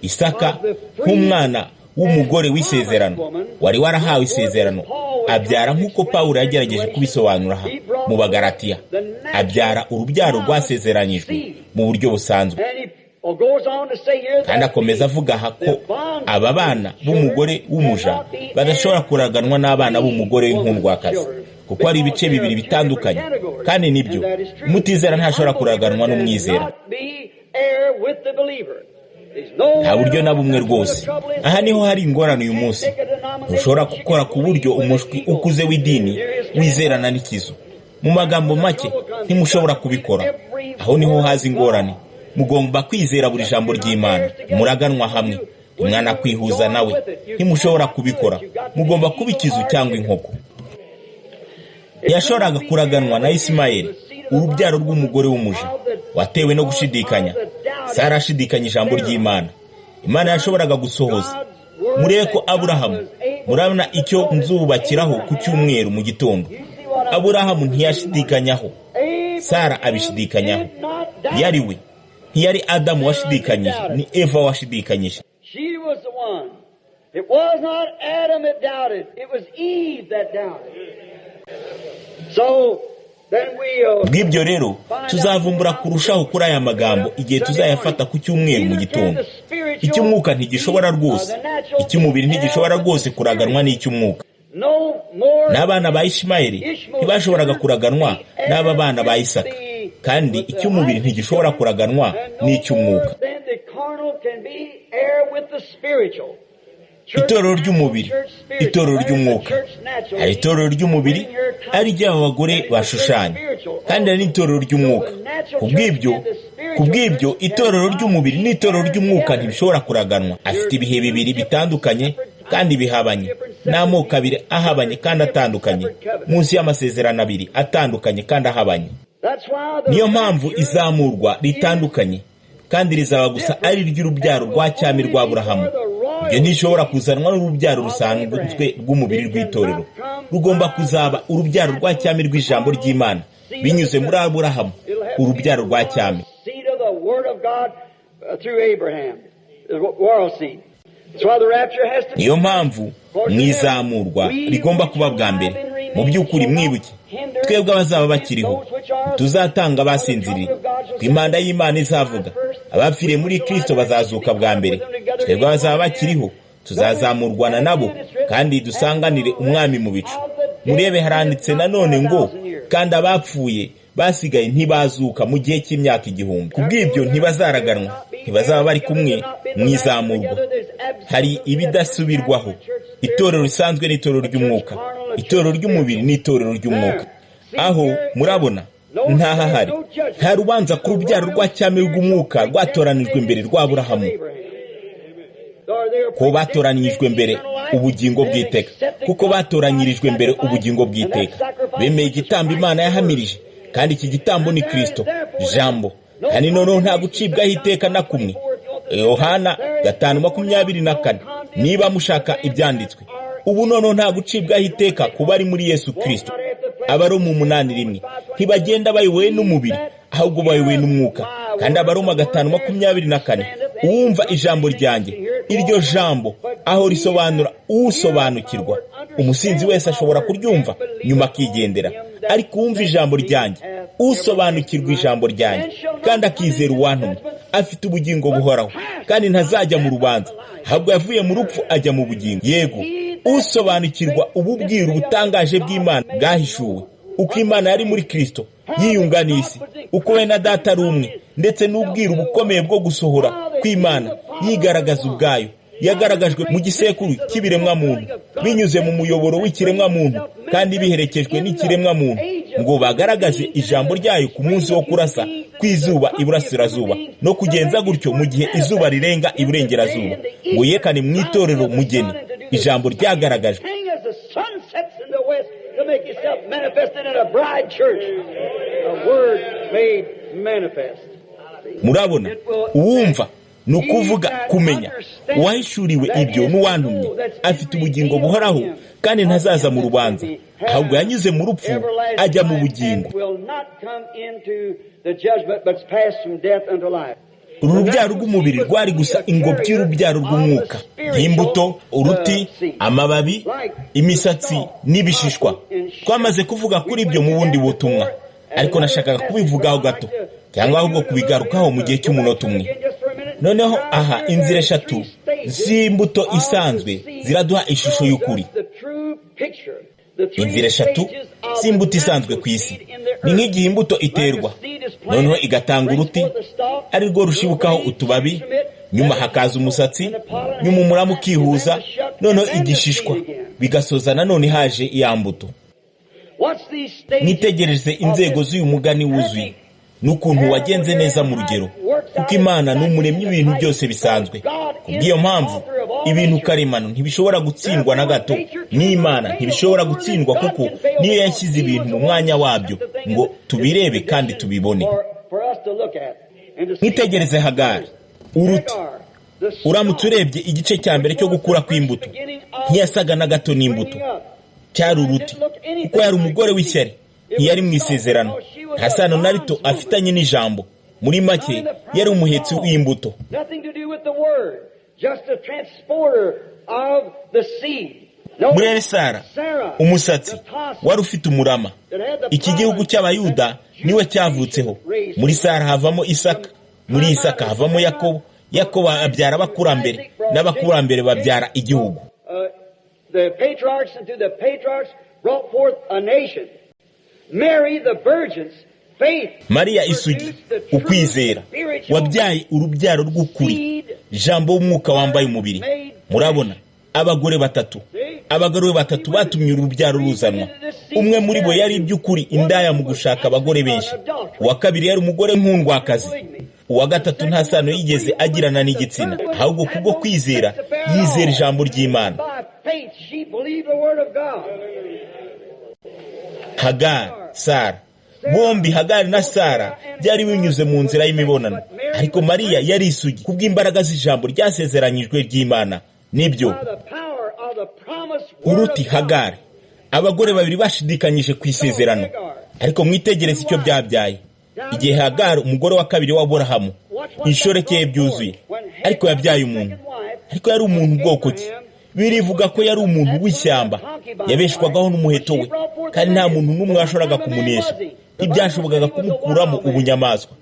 Isaka nk'umwana w'umugore w'isezerano wari warahawe isezerano, abyara nk'uko Pawulo yagerageje kubisobanura aha mu Bagalatiya, abyara urubyaro rwasezeranyijwe mu buryo busanzwe. Kandi akomeza avuga aha ko aba bana b'umugore w'umuja badashobora kuraganwa n'abana b'umugore w'inkundwakazi, kuko ari ibice bibiri bitandukanye. Kandi nibyo, umutizera ntashobora kuraganwa n'umwizera, nta buryo na bumwe rwose. Aha niho hari ingorane uyu munsi. Ntushobora gukora ku buryo umushwi ukuze w'idini wizerana n'ikizu. Mu magambo make, ntimushobora kubikora. Aho niho haza ingorane. Mugomba kwizera buri jambo ry'Imana. Muraganwa hamwe, umwana kwihuza nawe ntimushobora kubikora. Mugomba kuba ikizu cyangwa inkoko. Yashoboraga kuraganwa na Isimayeli, urubyaro rw'umugore w'umuja watewe no gushidikanya. Sara ashidikanya ijambo ry'Imana. Imana yashoboraga gusohoza. Murebe ko Aburahamu, murabona icyo nzubakiraho ku cyumweru mu gitondo. Aburahamu ntiyashidikanyaho, Sara abishidikanyaho. Yari we, ntiyari Adamu washidikanyije, ni Eva washidikanyije. Bw'ibyo rero tuzavumbura kurushaho kuri aya magambo igihe tuzayafata ku cyumweru mu gitondo. Icy'umwuka ntigishobora rwose, icy'umubiri ntigishobora rwose kuraganwa n'icy'umwuka. N'abana ba Ishimayeli ntibashoboraga kuraganwa n'aba bana ba Isaka, kandi icy'umubiri ntigishobora kuraganwa n'icy'umwuka. Itorero ry'umubiri, itorero ry'umwuka. Hari itorero ry'umubiri ari ry'aba bagore bashushanya, kandi hari n'itorero ry'umwuka. Kubw'ibyo itorero ry'umubiri n'itorero ry'umwuka ntibishobora kuraganwa. Afite ibihe bibiri bitandukanye kandi bihabanye, n'amoko abiri ahabanye kandi atandukanye, munsi y'amasezerano abiri atandukanye kandi ahabanye. Niyo mpamvu izamurwa ritandukanye, kandi rizaba gusa ari ry'urubyaro rwa cyami rwa Aburahamu. Ibyo ntishobora kuzanwa n'urubyaro rusanzwe rw'umubiri rw'itorero. Rugomba kuzaba urubyaro rwa cyami rw'ijambo ry'Imana binyuze muri Aburahamu, urubyaro rwa cyami. Niyo mpamvu mu izamurwa rigomba kuba bwa mbere. Mu by'ukuri mwibuke, twebwe abazaba bakiriho tuzatanga abasinziriye. Ku impanda y'Imana izavuga, abapfiriye muri Kristo bazazuka bwa mbere. Twebwe abazaba bakiriho tuzazamurwana nabo kandi dusanganire umwami mu bicu. Murebe, haranditse nanone ngo kandi abapfuye basigaye ntibazuka mu gihe cy'imyaka 1000. Kubw'ibyo ntibazaraganwa, ntibazaba bari kumwe mu izamurwa. Hari ibidasubirwaho: itorero risanzwe n'itorero ry'umwuka, itorero ry'umubiri n'itorero ry'umwuka. Aho murabona ntahahari nta rubanza ku rubyaro rwa cyami rw'umwuka rwatoranijwe mbere rwa Aburahamu, ko batoranyirijwe mbere ubugingo bw'iteka, kuko batoranyirijwe mbere ubugingo bw'iteka. Bemeye igitambo Imana yahamirije, kandi iki gitambo ni Kristo jambo. Kandi noneho nta gucibwaho iteka na kumwe. Yohana 5:24. Niba mushaka ibyanditswe ubu, noneho nta gucibwaho iteka kuba ari muri Yesu Kristo. Abaroma 8:1 ntibagenda bayobowe n'umubiri, ahubwo bayobowe n'umwuka. Kandi Abaroma 5:24, uwumva ijambo ryanjye, iryo jambo aho risobanura usobanukirwa. Umusinzi wese ashobora kuryumva nyuma akigendera, ariko uwumva ijambo ryanjye, usobanukirwa ijambo ryanjye kandi akizera uwantumye, afite ubugingo buhoraho, kandi ntazajya mu rubanza, ahubwo yavuye mu rupfu ajya mu bugingo. Yego, usobanukirwa ububwira ubutangaje bw'Imana bwahishuwe, uko Imana yari muri Kristo yiyunga n'isi, uko we na Data ari umwe, ndetse n'ubwiru bukomeye bwo gusohora kw'Imana yigaragaza ubwayo, yagaragajwe mu gisekuru cy'ibiremwamuntu binyuze mu muyoboro w'ikiremwamuntu kandi biherekejwe n'ikiremwamuntu, ngo bagaragaze ijambo ryayo ku munsi wo kurasa kw'izuba iburasirazuba, no kugenza gutyo mu gihe izuba rirenga iburengerazuba, ngo yekane mu itorero mugeni ijambo ryagaragajwe. Murabona, uwumva ni ukuvuga kumenya. Uwahishuriwe ibyo n'uwantumye afite ubugingo buhoraho, kandi ntazaza mu rubanza, ahubwo yanyuze mu rupfu ajya mu bugingo. Urubyaro rw'umubiri rwari gusa ingobyi y'urubyaro rw'umwuka, nk'imbuto, uruti, amababi, imisatsi n'ibishishwa. Twamaze kuvuga kuri ibyo mu bundi butumwa, ariko nashakaga kubivugaho gato, cyangwa ahubwo kubigarukaho mu gihe cy'umunota umwe. Noneho aha inzira eshatu z'imbuto isanzwe ziraduha ishusho y'ukuri. Inzira eshatu z'imbuto isanzwe ku isi ni nk'igihe imbuto iterwa, noneho igatanga uruti ari rwo rushibukaho utubabi, nyuma hakaza umusatsi, nyuma umurama ukihuza, noneho igishishwa, bigasoza nanone haje ya mbuto. Mwitegereze inzego z'uyu mugani wuzuye n'ukuntu wagenze neza mu rugero. Kuko Imana ni umuremyi w'ibintu byose bisanzwe. Kubw'iyo mpamvu ibintu karemano ntibishobora gutsindwa na gato n'Imana ntibishobora gutsindwa, kuko niyo yashyize ibintu mu mwanya wabyo ngo tubirebe kandi tubibone. Mwitegereze Hagari, uruti. Uramutse urebye igice cya mbere cyo gukura kw'imbuto, ntiyasaga na gato n'imbuto. Cyari uruti, kuko yari umugore w'ishyari, ntiyari mu isezerano, nta sano na rito afitanye n'ijambo. Muri make yari umuhetsi w'imbuto. Muri Sara, umusatsi wari ufite umurama. Iki gihugu cy'Abayuda niwe cyavutseho. Muri Sara havamo Isaka, muri Isaka havamo Yakobo, Yakobo abyara abakurambere, n'abakurambere babyara igihugu. Mariya isugi, ukwizera, wabyaye urubyaro rw'ukuri, jambo w'umwuka wambaye umubiri. Murabona abagore batatu, abagore batatu batumye urubyaro ruzanwa. Umwe muri bo yari iby'ukuri indaya mu gushaka abagore benshi, uwa kabiri yari umugore nkundwakazi, uwa gatatu nta sano yigeze agirana n'igitsina, ahubwo kubwo kwizera yizera ijambo ry'Imana. Hagari, Sara, bombi Hagari na Sara byari binyuze mu nzira y'imibonano, ariko Mariya yari isugi kubw'imbaraga z'ijambo ryasezeranyijwe ry'Imana. Nibyo, uruti, Hagari, abagore babiri bashidikanyije ku isezerano, ariko mwitegereze icyo byabyaye. Igihe Hagari, umugore wa kabiri wa Aburahamu, inshoreke ye byuzuye, ariko yabyaye umuntu. Ariko yari umuntu bwoko ki? Birivuga ko yari umuntu w'ishyamba, yabeshwagaho n'umuheto we, kandi nta muntu n'umwe washoboraga kumunesha. Ntibyashobokaga kumukuramo ubunyamaswa,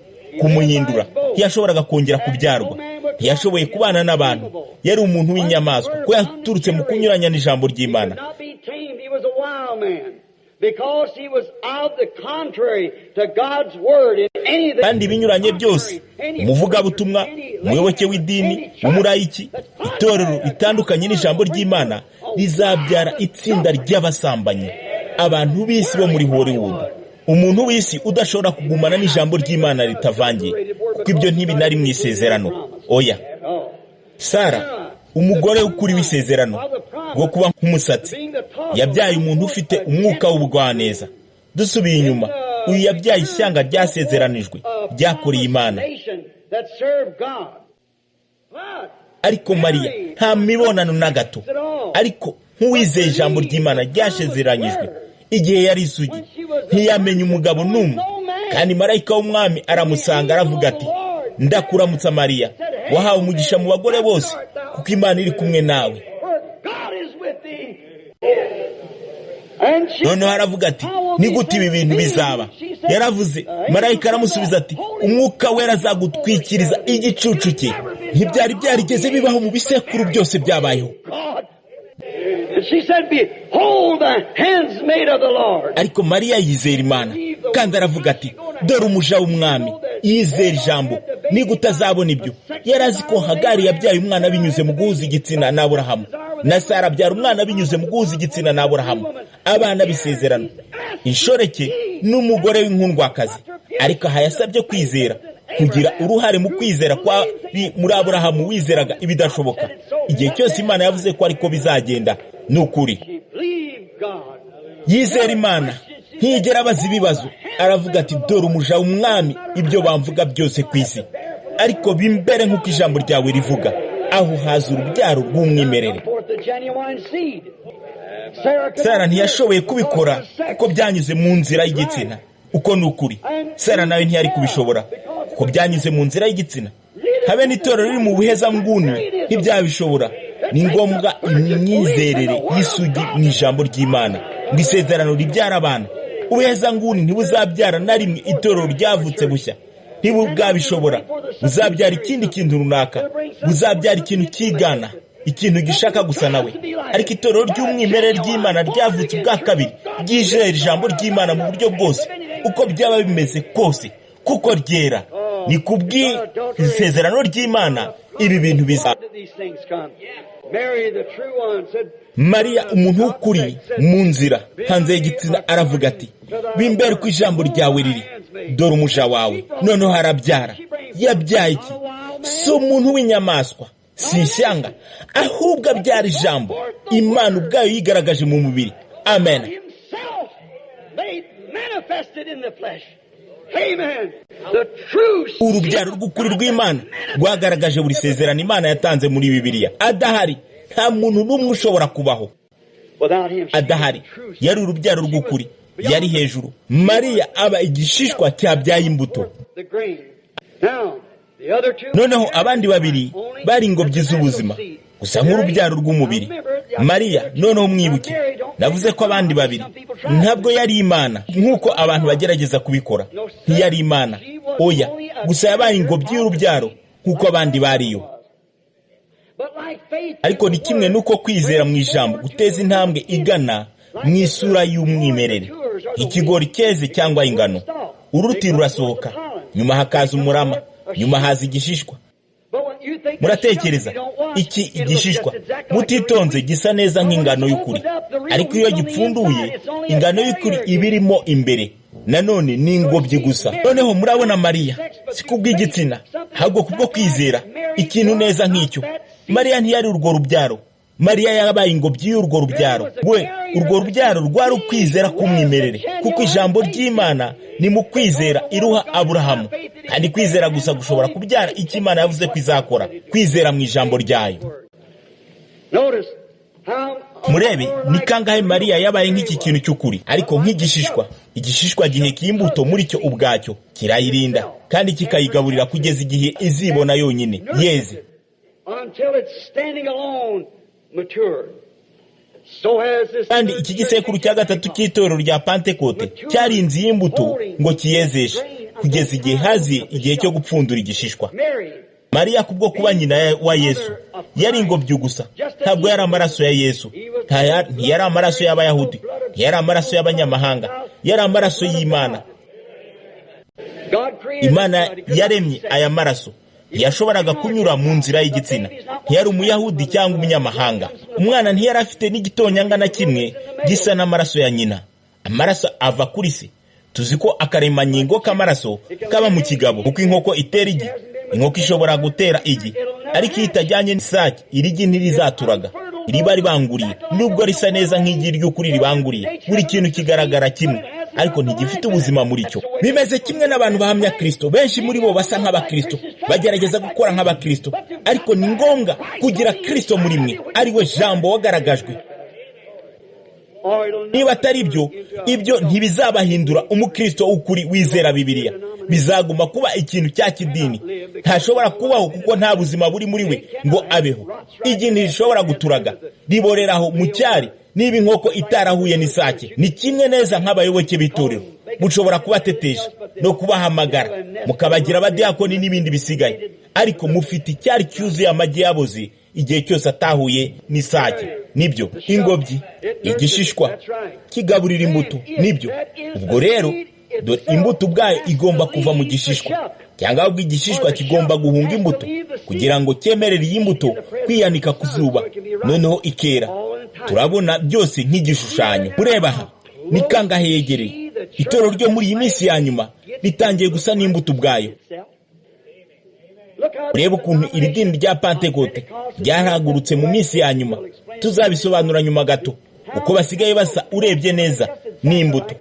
kumuhindura. Ntiyashoboraga kongera kubyarwa, ntiyashoboye kubana n'abantu. Yari umuntu w'inyamaswa, ko yaturutse mu kunyuranya n'ijambo ry'Imana. Kandi ibinyuranye byose, umuvugabutumwa, umuyoboke w'idini, umurayiki, itorero ritandukanye n'ijambo ry'Imana rizabyara itsinda ry'abasambanyi, abantu b'isi bo muri Hollywood. Umuntu w'isi udashobora kugumana n'ijambo ry'Imana ritavangiye, kuko ibyo ntibinari mu isezerano. Oya. Sara, umugore w'ukuri w'isezerano rwo kuba nk'umusatsi, yabyaye umuntu ufite umwuka w'ubugwaneza. Dusubiye inyuma, uyu yabyaye ishyanga ryasezeranijwe ryakoreye Imana. Ariko Mariya nta mibonano na gato, ariko nk'uwizeye ijambo ry'Imana ryasezeranyijwe, igihe yari isugi ntiyamenya umugabo n'umwe. Kandi marayika w'umwami aramusanga aravuga ati: ndakuramutsa Mariya, wahawe umugisha mu bagore bose, kuko Imana iri kumwe nawe. Noneho aravuga ati: ni gute ibi bintu bizaba? Yaravuze, marayika aramusubiza ati: umwuka wera azagutwikiriza igicucu cye. Ntibyari byarigeze bibaho mu bisekuru byose byabayeho. Ariko Mariya yizera Imana, kandi aravuga ati: dore umuja w'umwami. Yizera ijambo. Niba utazabona ibyo, yari azi ko Hagari yabyaye umwana binyuze mu guhuza igitsina na Aburahamu, na Sara abyara umwana binyuze mu guhuza igitsina na Aburahamu, abana b'isezerano, inshoreke n'umugore w'inkundwakazi. Ariko aha yasabye kwizera, kugira uruhare mu kwizera kwa muri Aburahamu wizeraga ibidashoboka. Igihe cyose Imana yavuze ko ariko bizagenda, ni ukuri. Yizera Imana, ntiyigera abaza ibibazo. Aravuga ati: dore umuja w'umwami, ibyo bamvuga byose ku isi, ariko bimbere nk'uko ijambo ryawe rivuga. Aho haza urubyaro rw'umwimerere. Sara ntiyashoboye kubikora kuko byanyuze mu nzira y'igitsina. Uko ni ukuri. Sara nawe ntiyari kubishobora kuko byanyuze mu nzira y'igitsina. Habe n'itorero riri mu buhezanguni ntibyabishobora. Ni ngombwa imyizerere y'isugi mu ijambo ry'Imana, ngo isezerano ribyara abana. Ubuhezanguni ntibuzabyara na rimwe itorero ryavutse bushya. Ntibubwabishobora. Buzabyara ikindi kintu runaka, buzabyara ikintu cyigana, ikintu gishaka gusa nawe. Ariko itorero ry'umwimerere ry'Imana ryavutse ubwa kabiri, ryizera ijambo ry'Imana mu buryo bwose, uko byaba bimeze kose, kuko ryera. Ni kubw'isezerano ry'Imana ibi bintu bizaba. Mariya, umuntu w'ukuri mu nzira hanze y'igitsina, aravuga ati: bimbere uko ijambo ryawe riri, dore umuja wawe. Noneho arabyara, Yabyaye iki? Si umuntu w'inyamaswa, si ishyanga, ahubwo abyara ijambo. Imana ubwayo yigaragaje mu mubiri. Amen. Urubyaro rw'ukuri rw'Imana rwagaragaje buri sezerano Imana yatanze muri Bibiliya. Adahari nta muntu n'umwe ushobora kubaho. Adahari yari urubyaro rw'ukuri, yari hejuru. Mariya aba igishishwa cyabyaye imbuto. Noneho abandi babiri bari ingobyi z'ubuzima gusa nk'urubyaro rw'umubiri. Mariya, noneho mwibuke, navuze ko abandi babiri ntabwo yari Imana nk'uko abantu bagerageza kubikora. Ntiyari Imana, oya, gusa yabaye ingobyi y'urubyaro nk'uko abandi bariyo. Ariko ni kimwe n'uko kwizera mu ijambo guteza intambwe igana mu isura y'umwimerere, ikigori cyeze cyangwa ingano. Uruti rurasohoka, nyuma hakaza umurama, nyuma haza igishishwa. Muratekereza iki igishishwa mutitonze gisa neza nk'ingano y'ukuri, ariko iyo gipfunduye ingano y'ukuri iba irimo imbere. Nanone ni ingobyi gusa. Noneho murabona Mariya si kubw'igitsina, ahubwo kubwo kwizera ikintu neza nk'icyo. Mariya ntiyari urwo rubyaro. Mariya yabaye ingobyi y'urwo rubyaro. We urwo rubyaro rwari ukwizera k'umwimerere, kuko ijambo ry'Imana ni mu kwizera iruha Aburahamu. Kandi kwizera gusa gushobora kubyara icyo Imana yavuze ko izakora, kwizera mu ijambo ryayo. Murebe ni kangahe Mariya yabaye nk'iki kintu cy'ukuri, ariko nk'igishishwa. Igishishwa giheka imbuto muri cyo ubwacyo, kirayirinda kandi kikayigaburira kugeza igihe izibona yonyine yeze. Kandi iki gisekuru cya gatatu cy'itorero rya Pantekote cyarinze iyi mbuto ngo kiyezeshe kugeza igihe haziye igihe cyo gupfundura igishishwa. Mariya kubwo kuba nyina wa Yesu yari ingobyi gusa, ntabwo yari amaraso ya Yesu, ntiyari amaraso y'Abayahudi, ntiyari amaraso y'abanyamahanga, yari amaraso y'Imana. Imana yaremye aya maraso. Ntiyashoboraga kunyura mu nzira y'igitsina, ntiyari umuyahudi cyangwa umunyamahanga. Umwana ntiyari afite n'igitonyanga na kimwe gisa n'amaraso ya nyina. Amaraso ava kuri se. Tuzi ko akaremangingo k'amaraso kaba mu kigabo, kuko inkoko itera igi. Inkoko ishobora gutera igi, ariko iyo itajyanye n'isake iri gi ntirizaturaga, riba ribanguriye, nubwo risa neza nk'igi ry'ukuri ribanguriye. Buri kintu kigaragara kimwe, ariko ntigifite ubuzima muri cyo. Bimeze kimwe n'abantu bahamya Kristo. Benshi muri bo basa nk'abakristo, bagerageza gukora nk'abakristo, ariko ni ngombwa kugira Kristo muri mwe, ari we jambo wagaragajwe. Niba atari ibyo, ibyo ntibizabahindura umukristo w'ukuri wizera Bibiliya. Bizaguma kuba ikintu cya kidini. Ntashobora kubaho kuko nta buzima buri muri we ngo abeho. Igi ntirishobora guturaga, riboreraho mu cyari niba inkoko itarahuye n'isake. Ni kimwe neza nk'abayoboke b'itorero. Mushobora kubatetesha no kubahamagara mukabagira abadiyakoni n'ibindi bisigaye, ariko mufite icyari cyuzuye amagi yaboze igihe cyose atahuye n'isake. Nibyo, ingobyi, igishishwa kigaburira imbuto. Nibyo. Ubwo rero dore imbuto ubwayo igomba kuva mu gishishwa, cyangwa ahubwo igishishwa kigomba guhunga imbuto kugira ngo cyemerere iyi mbuto kwiyanika ku zuba, noneho ikera. Turabona byose nk'igishushanyo. Mureba aha ni kangahe yegereye itorero ryo muri iyi minsi ya nyuma ritangiye gusa n'imbuto ubwayo. Urebe ukuntu iri dini rya Pantekote ryarahagurutse mu minsi ya nyuma. Tuzabisobanura nyuma gato uko basigaye basa urebye neza n'imbuto.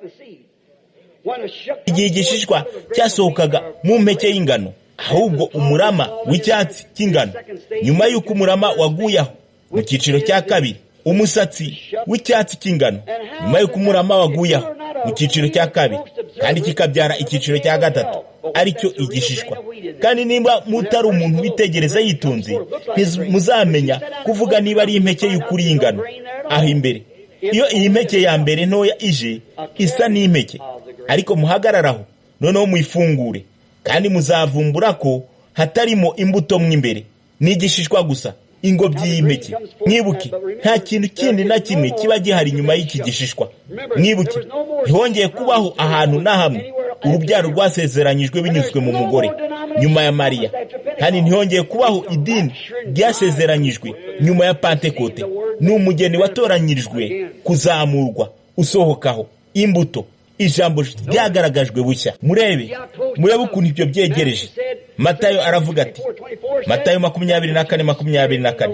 Igihe igishishwa cyasohokaga mu mpeke y'ingano, ahubwo umurama w'icyatsi cy'ingano, nyuma y'uko umurama waguye aho mu cyiciro cya kabiri, umusatsi w'icyatsi cy'ingano, nyuma y'uko umurama waguye aho mu cyiciro cya kabiri, kandi kikabyara icyiciro cya gatatu, aricyo igishishwa. Kandi niba mutari umuntu witegereza yitonze, muzamenya kuvuga niba ari impeke y'ukuri y'ingano aho imbere. Iyo iyi mpeke ya mbere ntoya ije isa n'impeke, ariko muhagararaho noneho muyifungure, kandi muzavumbura ko hatarimo imbuto mo imbere, ni igishishwa gusa, ingobyi y'impeke. Mwibuke, nta kintu kindi na kimwe kiba gihari nyuma y'iki gishishwa. Mwibuke, ntihongeye kubaho ahantu na hamwe urubyaro rwasezeranyijwe binyuzwe mu mugore nyuma ya Mariya, kandi ntihongeye kubaho idini ryasezeranyijwe nyuma ya Pantekote. Ni umugeni watoranyirijwe kuzamurwa usohokaho imbuto, ijambo ryagaragajwe bushya. Murebe, murebe ukuntu ibyo byegereje. Matayo aravuga ati, Matayo 24:24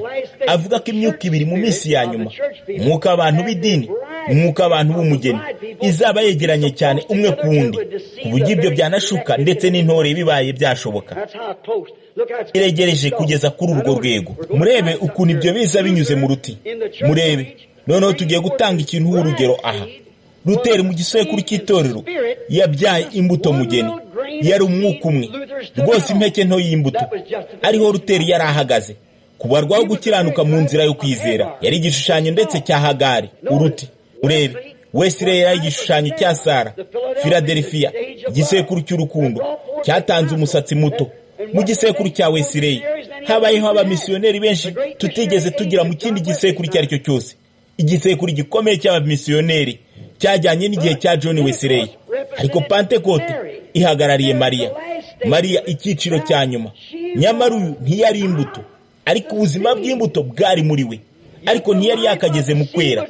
avuga ko imyuka ibiri mu minsi ya nyuma, umwuka w'abantu b'idini, umwuka w'abantu b'umugeni, izaba yegeranye cyane umwe ku wundi, ku buryo ibyo byanashuka ndetse n'intore bibaye byashoboka. Iregereje kugeza kuri urwo rwego. Murebe ukuntu ibyo biza binyuze mu ruti. Murebe noneho tugiye gutanga ikintu w'urugero aha. Luteri mu gisekuru cy'itorero yabyaye imbuto mugeni, yari umwuka umwe rwose, impeke nto y'imbuto, ariho Luteri yari ahagaze kubarwaho gukiranuka mu nzira yo kwizera. Yari igishushanyo ndetse cya Hagari uruti. Urebe Wesley yari igishushanyo cya Sara. Philadelphia, igisekuru cy'urukundo cyatanze umusatsi muto. Mu gisekuru cya Wesley habayeho abamisiyoneri benshi tutigeze tugira mu kindi gisekuru icyo ari cyo cyose. Igisekuru gikomeye cy'abamisiyoneri cyajyanye n'igihe cya John Wesley. Ariko Pentekote ihagarariye Mariya. Mariya icyiciro cya nyuma. Nyamara uyu ntiyari imbuto, ariko ubuzima bw'imbuto bwari muri we, ariko ntiyari yakageze mu kwera.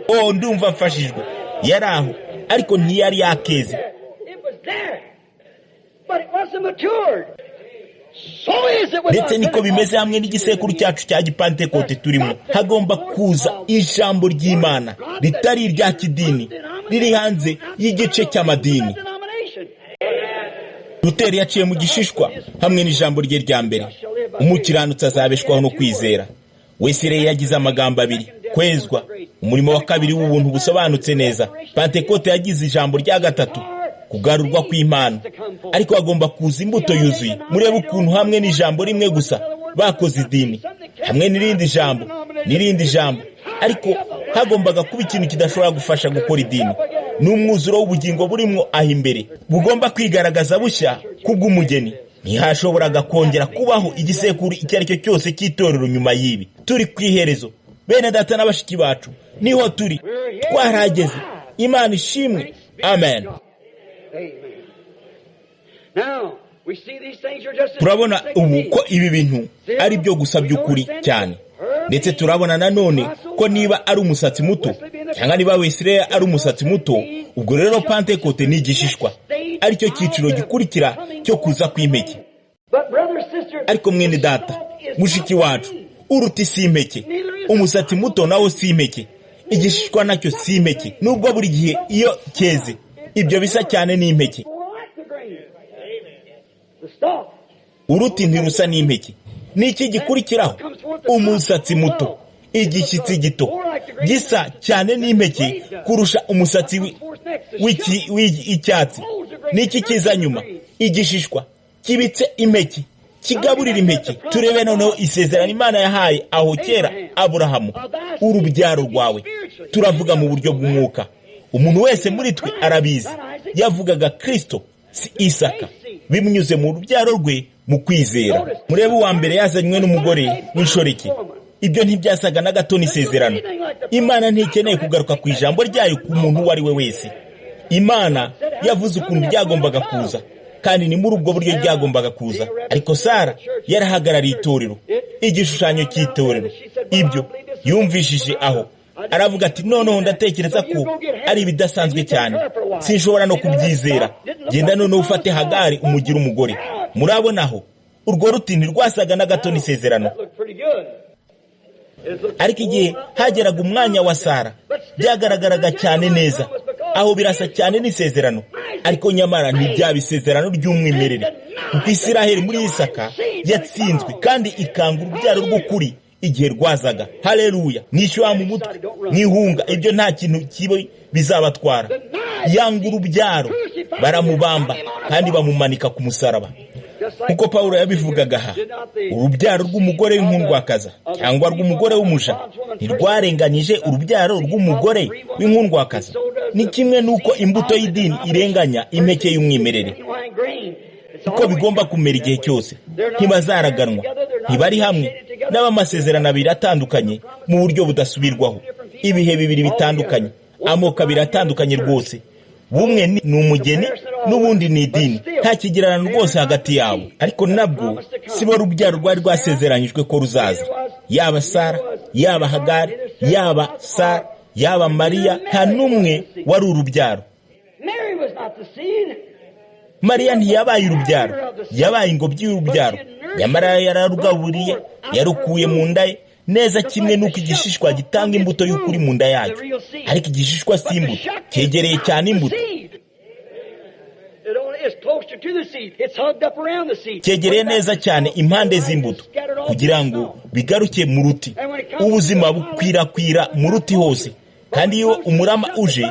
Oh, ndumva mfashijwe. Yari aho, ariko ntiyari yakeze. Ndetse niko bimeze hamwe n'igisekuru cyacu cya Gipantekote turimo. Hagomba kuza ijambo ry'Imana ritari irya kidini, riri hanze y'igice cy'amadini. Luteri yaciye mu gishishwa hamwe n'ijambo rye rya mbere, umukiranutsi azabeshwaho no kwizera. Wesley yagize amagambo abiri, kwezwa, umurimo wa kabiri w'ubuntu busobanutse neza. Pentekote yagize ijambo rya gatatu, kugarurwa kw'impano. Ariko hagomba kuza imbuto yuzuye. Murebe ukuntu hamwe n'ijambo rimwe gusa bakoze idini, hamwe n'irindi jambo, n'irindi jambo, ariko hagombaga kuba ikintu kidashobora gufasha gukora idini. N'umwuzuro w'ubugingo burimo aho imbere bugomba kwigaragaza bushya kubw'umugeni. Ntihashoboraga kongera kubaho igisekuru icyo ari cyo cyose cy'itorero nyuma y'ibi. Turi ku iherezo, bene data na bashiki bacu, niho turi, twarageze. Imana ishimwe. Amen. Turabona ubu ko ibi bintu ari byo gusa by'ukuri cyane. Ndetse turabona nanone ko niba ari umusatsi muto, cyangwa niba Wesley ari umusatsi muto, ubwo rero Pentekote ni igishishwa, aricyo cyiciro gikurikira cyo kuza kw'impeke. Ariko mwene data, mushiki wacu, uruti si impeke, umusatsi muto nawo si impeke, igishishwa nacyo si impeke, nubwo buri gihe iyo cyeze ibyo bisa cyane n'impeke. Uruti ntirusa n'impeke. Niki gikurikiraho? Umusatsi muto, igishyitsi gito, gisa cyane n'impeke kurusha umusatsi w'icyatsi. Niki kiza nyuma? Igishishwa kibitse impeke, kigaburira impeke. Turebe noneho isezerano Imana yahaye aho kera Aburahamu, urubyaro rwawe. Turavuga mu buryo bw'umwuka. Umuntu wese muri twe arabizi. Yavugaga Kristo, si Isaka, bimunyuze mu rubyaro rwe mu kwizera. Murebe uwa mbere yazanywe n'umugore w'inshoreke. Ibyo ntibyasaga na gato n'isezerano. Imana ntikeneye kugaruka ku ijambo ryayo ku muntu uwo ari we wese. Imana yavuze ukuntu byagombaga kuza, kandi ni muri ubwo buryo byagombaga kuza. Ariko Sara yarahagarariye itorero, igishushanyo cy'itorero. Ibyo yumvishije aho aravuga ati, noneho ndatekereza ko ari ibidasanzwe cyane, sinshobora no kubyizera. Genda noneho ufate Hagari umugire umugore. Murabona aho urwo ruti ntirwasaga na gato n'isezerano. Ariko igihe hageraga umwanya wa Sara, byagaragaraga cyane neza, aho birasa cyane n'isezerano. Ariko nyamara ntibyaba isezerano ry'umwimerere, kuko Isiraheli muri Isaka yatsinzwe kandi ikanga urubyaro rw'ukuri igihe rwazaga. Haleluya! Mwishyuha mu mutwe, mwihunga, ibyo nta kintu kibi bizabatwara. Yanga urubyaro, baramubamba kandi bamumanika ku musaraba. Kuko Pawulo yabivugaga aha, urubyaro rw'umugore w'inkundwakaza cyangwa rw'umugore w'umuja ntirwarenganyije urubyaro rw'umugore w'inkundwakaza. Ni kimwe n'uko imbuto y'idini irenganya impeke y'umwimerere. Uko bigomba kumera igihe cyose, ntibazaraganwa, ntibari hamwe, n'abamasezerano abiri atandukanye mu buryo budasubirwaho, ibihe bibiri bitandukanye, amoko abiri atandukanye rwose. Bumwe ni umugeni n'ubundi ni idini, nta kigererano rwose hagati yabo. Ariko nabwo si bo rubyaro rwari rwasezeranyijwe ko ruzaza. Yaba Sara, yaba Hagari, yaba Sara, Yaba Mariya, nta n'umwe wari urubyaro. Mariya ntiyabaye urubyaro, yabaye ingobyi y'urubyaro, nyamara yararugaburiye, yarukuye mu nda ye neza, kimwe n'uko igishishwa gitanga imbuto y'ukuri mu nda yacyo. Ariko igishishwa si imbuto, cyegereye cyane imbuto, cyegereye neza cyane impande z'imbuto kugira ngo bigaruke mu ruti. Ubuzima bukwirakwira mu ruti hose, kandi iyo umurama uje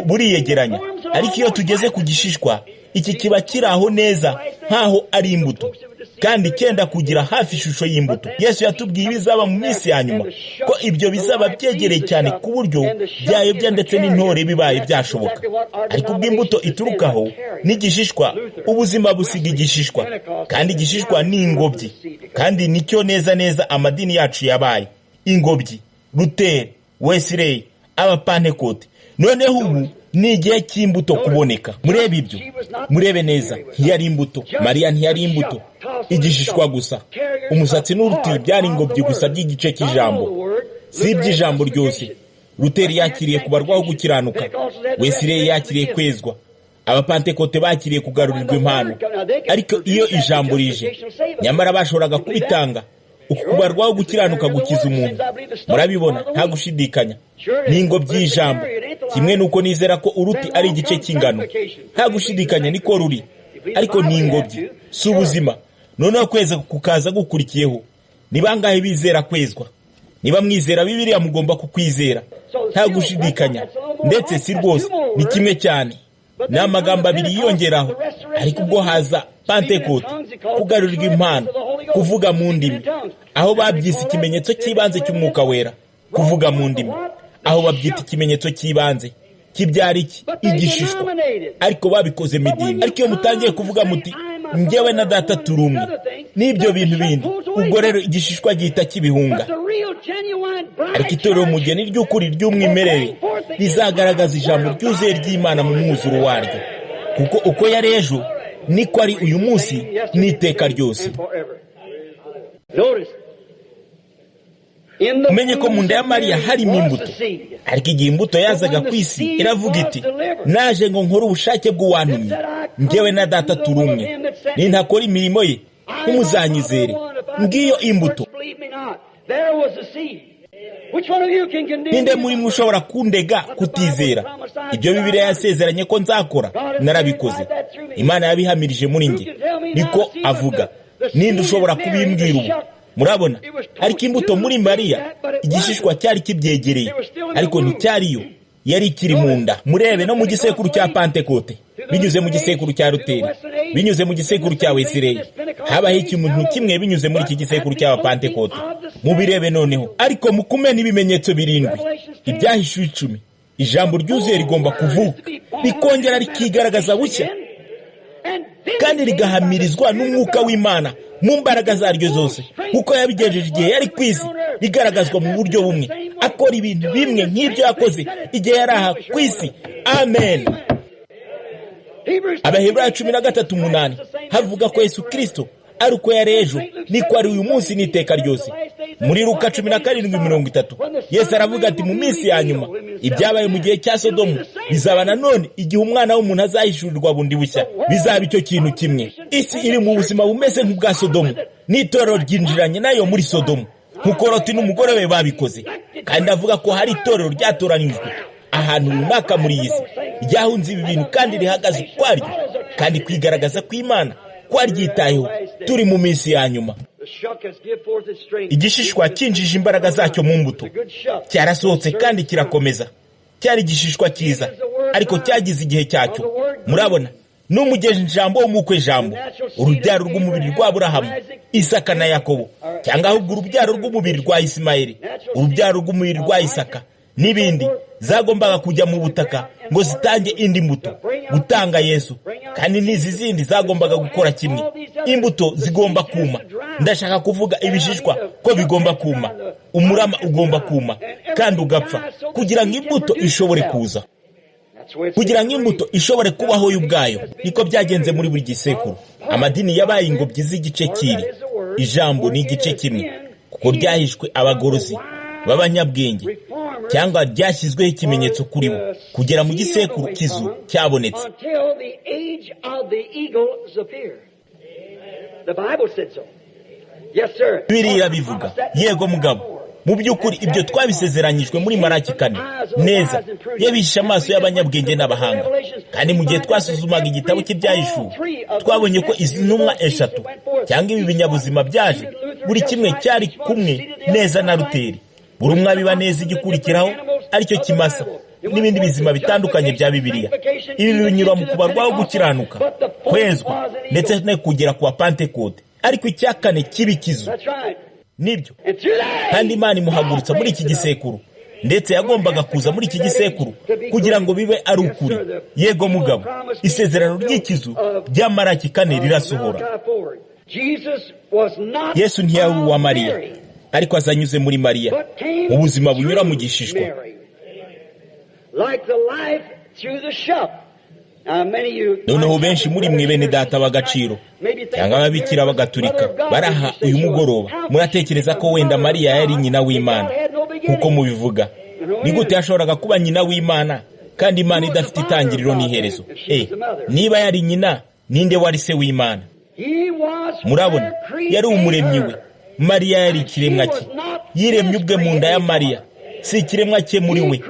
buriyegeranya. Ariko iyo tugeze ku gishishwa, iki kiba kiri aho neza nk'aho ari imbuto, kandi cyenda kugira hafi ishusho y'imbuto. Yesu yatubwiye ibizaba mu minsi ya nyuma, ko ibyo bizaba byegereye cyane ku buryo byayobya ndetse n'intore bibaye byashoboka. Ariko ubwo imbuto iturukaho n'igishishwa, ubuzima busiga igishishwa, kandi igishishwa ni ingobyi, kandi nicyo neza neza amadini yacu yabaye ingobyi. Luteri, Wesileyi, Abapantekote. Noneho ubu ni igihe cy'imbuto kuboneka. Murebe ibyo, murebe neza. Ntiyari imbuto, Mariya ntiyari imbuto, igishishwa gusa. Umusatsi n'uruti byari ingobyi gusa by'igice cy'ijambo, si iby'ijambo ryose. Luteri yakiriye kubarwaho gukiranuka, Wesileyi yakiriye kwezwa, Abapantekote bakiriye kugarurirwa impano. Ariko iyo ijambo rije, nyamara bashoboraga kubitanga. Uku kubarwaho gukiranuka gukiza umuntu, murabibona, nta gushidikanya, ni ingobyi y'ijambo. Kimwe nuko nizera ko uruti ari igice cy'ingano, nta gushidikanya niko ruri, ariko ni ingobyi, si ubuzima. Noneho kweza kukaza gukurikiyeho. Ni bangahe bizera kwezwa? Niba mwizera Bibiliya mugomba kukwizera, nta gushidikanya. Ndetse si rwose, ni kimwe cyane, ni amagambo abiri yiyongeraho. Ariko ubwo haza Pantekote, kugarurirwa impano, kuvuga mu ndimi, aho babyise ikimenyetso cy'ibanze cy'umwuka wera, kuvuga mu ndimi, aho babyita ikimenyetso cy'ibanze kibyara iki? Igishishwa. Ariko babikoze mu idini. Ariko iyo mutangiye kuvuga muti njyewe na data turi umwe, n'ibyo bintu bindi, ubwo rero igishishwa gihita kibihunga. Ariko itorero umugeni ry'ukuri ry'umwimerere rizagaragaza ijambo ryuzuye ry'Imana mu mwuzuro waryo, kuko uko yari ejo niko ari uyu munsi n'iteka ryose. Umenye ko mu nda ya Mariya harimo imbuto. Ariko igihe imbuto yazaga ku isi, iravuga iti naje ngo nkore ubushake bw'uwantumye, njyewe na data turi umwe, nintakora imirimo ye ntimuzanyizere. Ngiyo imbuto. Ninde muri mwe ushobora kundega kutizera? Ibyo Bibiliya yasezeranye ko nzakora narabikoze. Imana yabihamirije muri njye, niko avuga. Ninde ushobora kubimbwira ubu? Murabona? Ariko imbuto muri Mariya, igishishwa cyari kibyegereye, ariko nticyariyo, yari ikiri mu nda. Murebe no mu gisekuru cya Pantekote, binyuze mu gisekuru cya Luteri, binyuze mu gisekuru cya Wesileyi, habaho ikintu kimwe binyuze muri iki gisekuru cy'Abapantekote. Mubirebe noneho. Ariko mu kumena ibimenyetso birindwi, ibyahishuwe 10, ijambo ryuzuye rigomba kuvuka, rikongera rikigaragaza bushya, kandi rigahamirizwa n'umwuka w'Imana mu mbaraga zaryo zose, kuko yabigejeje igihe yari ku isi, rigaragazwa mu buryo bumwe, akora ibintu bimwe nk'ibyo yakoze igihe yari aha ku isi. Amen. Abaheburayo 13:8 havuga ko Yesu Kristo ari uko yari ejo niko ari uyu munsi n'iteka ryose. Muri Luka 17:30 Yesu aravuga ati mu minsi ya nyuma ibyabaye mu gihe cya Sodomu bizaba nanone igihe umwana w'umuntu azahishurirwa bundi bushya. Bizaba icyo kintu kimwe. Isi iri mu buzima bumeze nk'ubwa Sodomu, n'itorero ryinjiranye nayo muri Sodomu, nk'uko Loti n'umugore we babikoze. Kandi avuga ko hari itorero ryatoranijwe ahantu runaka muri iyi si, ryahunze ibi bintu kandi rihagaze ukwaryo, kandi kwigaragaza kw'Imana kwaryitayeho. Turi mu minsi ya nyuma. Igishishwa cyinjije imbaraga zacyo mu mbuto, cyarasohotse kandi kirakomeza. Cyari igishishwa cyiza, ariko cyagize igihe cyacyo. Murabona, n'umugeje ijambo w'umukwe jambo, urubyaro rw'umubiri rwa Aburahamu, Isaka na Yakobo, cyangwa ahubwo urubyaro rw'umubiri rwa Isimayeli, urubyaro rw'umubiri rwa Isaka n'ibindi, zagombaga kujya mu butaka ngo zitange indi mbuto, gutanga Yesu. Kandi n'izi zindi zagombaga gukora kimwe. Imbuto zigomba kuma. Ndashaka kuvuga ibishishwa ko bigomba kuma. Umurama ugomba kuma kandi ugapfa kugira ngo imbuto ishobore kuza, kugira ngo imbuto ishobore kubaho yo ubwayo. Niko byagenze muri buri gisekuru. Amadini yabaye ingobyi z'igice kiri. Ijambo ni igice kimwe, kuko ryahishwe abagorozi b'abanyabwenge, cyangwa ryashyizweho ikimenyetso kuri bo kugera mu gisekuru kizu cyabonetse. Bibiliya irabivuga. Yego mugabo, mu by'ukuri ibyo twabisezeranyijwe muri Maraki 4 neza, yabihishe amaso y'abanyabwenge n'abahanga. Kandi mu gihe twasuzumaga igitabo cy'ibyahishuwe, twabonye ko izi ntumwa 3 cyangwa ibi binyabuzima byaje, buri kimwe cyari kumwe neza na Luteri, buri umwe abiba neza igikurikiraho aricyo kimasa n'ibindi bizima bitandukanye bya Bibiliya. Ibi binyura mu kubarwaho gukiranuka, kwezwa, ndetse no kugera ku wa Pantekote. Ariko icya kane kibikizo nibyo, kandi Imana imuhagurutsa muri iki gisekuru, ndetse yagombaga kuza muri iki gisekuru kugira ngo bibe ari ukuri. Yego mugabo, isezerano ry'ikizu rya Maraki 4 rirasohora. Yesu ntiyari uwa Mariya, ariko azanyuze muri Mariya mu buzima bunyura mu gishishwa. Noneho benshi muri mwe bene data b'agaciro cyangwa ababikira b'agaturika baraha uyu mugoroba, muratekereza ko wenda Mariya yari nyina w'Imana nkuko mubivuga. Ni gute yashoboraga kuba nyina w'Imana kandi Imana idafite itangiriro n'iherezo? Niba yari nyina, ninde wari se w'Imana? Murabona, yari umuremyi we. Mariya yari ikiremwa cye, yiremye ubwe mu nda ya Mariya. Si ikiremwa cye muri we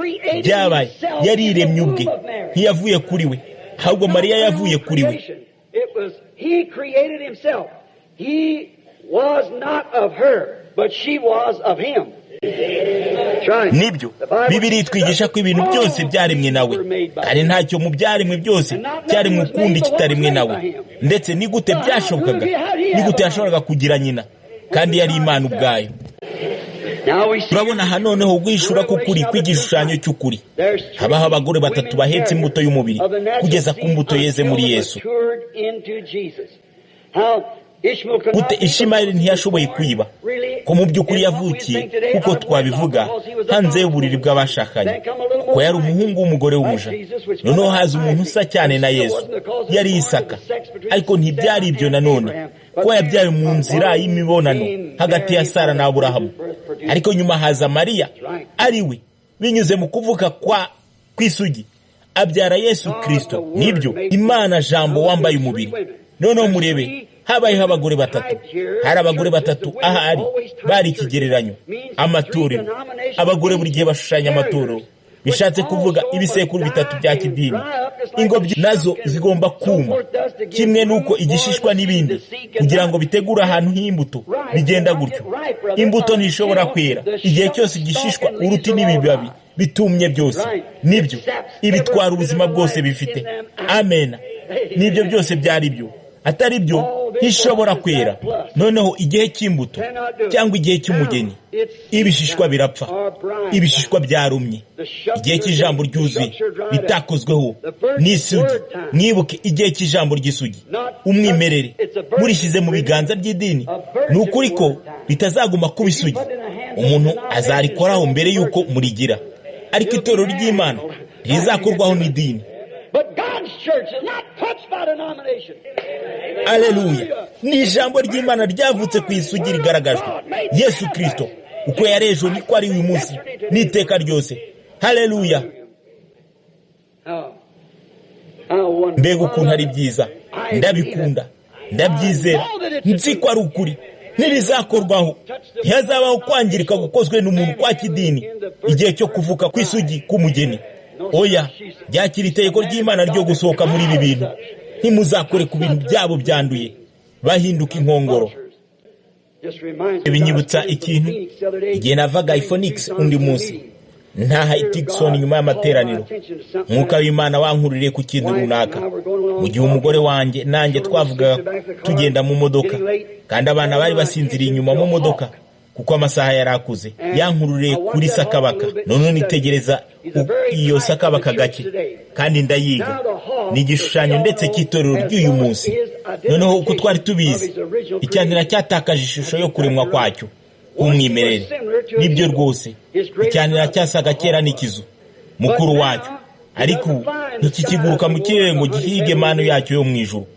byabaye, yariremye ubwe, ntiyavuye kuri we, ahubwo Mariya yavuye kuri we. Nibyo, Bibiliya itwigisha ko ibintu byose byaremwe nawe, kandi ntacyo mu byaremwe byose cyaremwe ukundi kitaremwe nawe. Ndetse ni gute byashobokaga? Ni gute yashoboraga kugira nyina kandi yari Imana ubwayo? Turabona aha noneho guhishura k'ukuri kw'igishushanyo cy'ukuri. Habaho abagore 3 bahetse imbuto y'umubiri kugeza ku mbuto yeze muri Yesu. Gute Ishimayeli ntiyashoboye kwiba, ko mu by'ukuri yavukiye kuko twabivuga hanze y'uburiri bw'abashakanye, kuko yari umuhungu w'umugore w'umuja. Noneho haza umuntu usa cyane na Yesu, yari Isaka, ariko ntibyari ibyo nanone, kuko yabyaye mu nzira y'imibonano hagati ya Sara na Aburahamu. Ariko nyuma haza Mariya, ari we binyuze mu kuvuka kwa kw'isugi abyara Yesu Kristo. Nibyo, Imana Jambo wambaye umubiri. Noneho murebe, habayeho abagore 3. Hari abagore 3 ahari bari ikigereranyo, amatorero. Abagore buri gihe bashushanya amatorero, bishatse kuvuga ibisekuru 3 bya kidini. Ingobyi nazo zigomba kuma, kimwe nuko igishishwa n'ibindi, kugira ngo bitegure ahantu h'imbuto. Bigenda gutyo, imbuto ntishobora kwera igihe cyose igishishwa, uruti n'ibibabi bitumye byose. Nibyo, ibitwara ubuzima bwose bifite. Amen. Nibyo byose byari byo, atari byo ntishobora kwera. Noneho igihe cy'imbuto cyangwa igihe cy'umugeni, ibishishwa birapfa, ibishishwa byarumye. Igihe cy'ijambo ryuzuye ritakozweho n'isugi. Mwibuke igihe cy'ijambo ry'isugi, umwimerere murishyize mu biganza by'idini. Ni ukuri ko ritazaguma kuba isugi, umuntu azarikoraho mbere y'uko murigira. Ariko itorero ry'Imana ntirizakorwaho n'idini. Aleluya! Ni ijambo ry'Imana ryavutse ku isugi rigaragajwe. Yesu Kristo uko yari ejo niko ari uyu munsi n'iteka ryose. Haleluya! Mbega ukuntu ari byiza! Ndabikunda, ndabyizera, nzi ko ari ukuri, ntirizakorwaho. Ntihazabaho kwangirika gukozwe n'umuntu kwa kidini igihe cyo kuvuka kw'isugi k'umugeni. Oya, ryakira itegeko ry'Imana ryo gusohoka muri ibi bintu. Ntimuzakore ku bintu byabo byanduye, bahinduka inkongoro. Binyibutsa ikintu igihe navaga i Phoenix undi munsi ntaha i Tucson nyuma y'amateraniro. Mwuka w'Imana wankururiye ku kintu runaka, mu gihe umugore wanjye nanjye twavugaga tugenda mu modoka, kandi abana bari basinziriye inyuma mu modoka kuko amasaha yari akuze. Yankururiye kuri sakabaka. None nitegereza iyo sakabaka gake, kandi ndayiga. Ni igishushanyo ndetse cy'itorero ry'uyu munsi. Noneho uko twari tubizi, icyandira cyatakaje ishusho yo kuremwa kwacyo k'umwimerere. Nibyo rwose, icyandira cyasaga kera n'ikizu mukuru wacyo, ariko ubu ntikikiguruka mu kirere ngo gihige manu yacyo yo mu ijuru,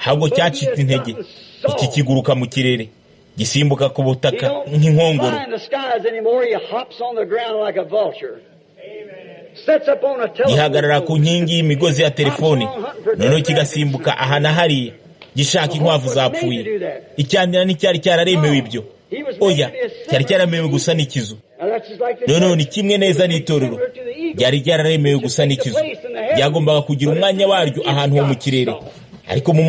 ahubwo cyacitse intege, ntikikiguruka mu kirere. Gisimbuka ku butaka nk'inkongoro. Gihagarara ku nkingi y'imigozi ya telefone, noneho kigasimbuka aha na hariya gishaka inkwavu zapfuye. Icyanira nticyari cyararemewe ibyo. Oya, cyari cyararemewe gusa n'ikizu. Noneho ni kimwe neza n'itorero ryari ryararemewe gusa n'ikizu, ryagombaga kugira umwanya waryo ahantu ho mu kirere, ariko mu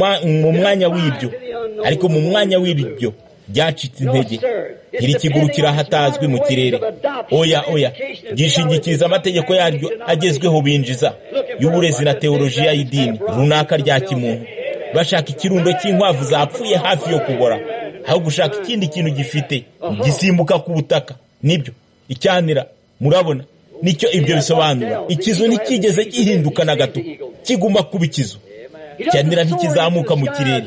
mwanya w'ibyo, ariko mu mwanya w'ibyo byacitse intege, ntirikigurukira ahatazwi mu kirere. Oya, oya, ryishingikiriza amategeko yaryo agezweho binjiza y'uburezi na teolojiya y'idini runaka rya kimuntu, bashaka ikirundo cy'inkwavu zapfuye hafi yo kubora, aho gushaka ikindi kintu gifite gisimbuka ku butaka. Nibyo icyanira, murabona nicyo ibyo bisobanura. Ikizu ntikigeze gihinduka na gato, kiguma kuba ikizu. Icyanira ntikizamuka mu kirere,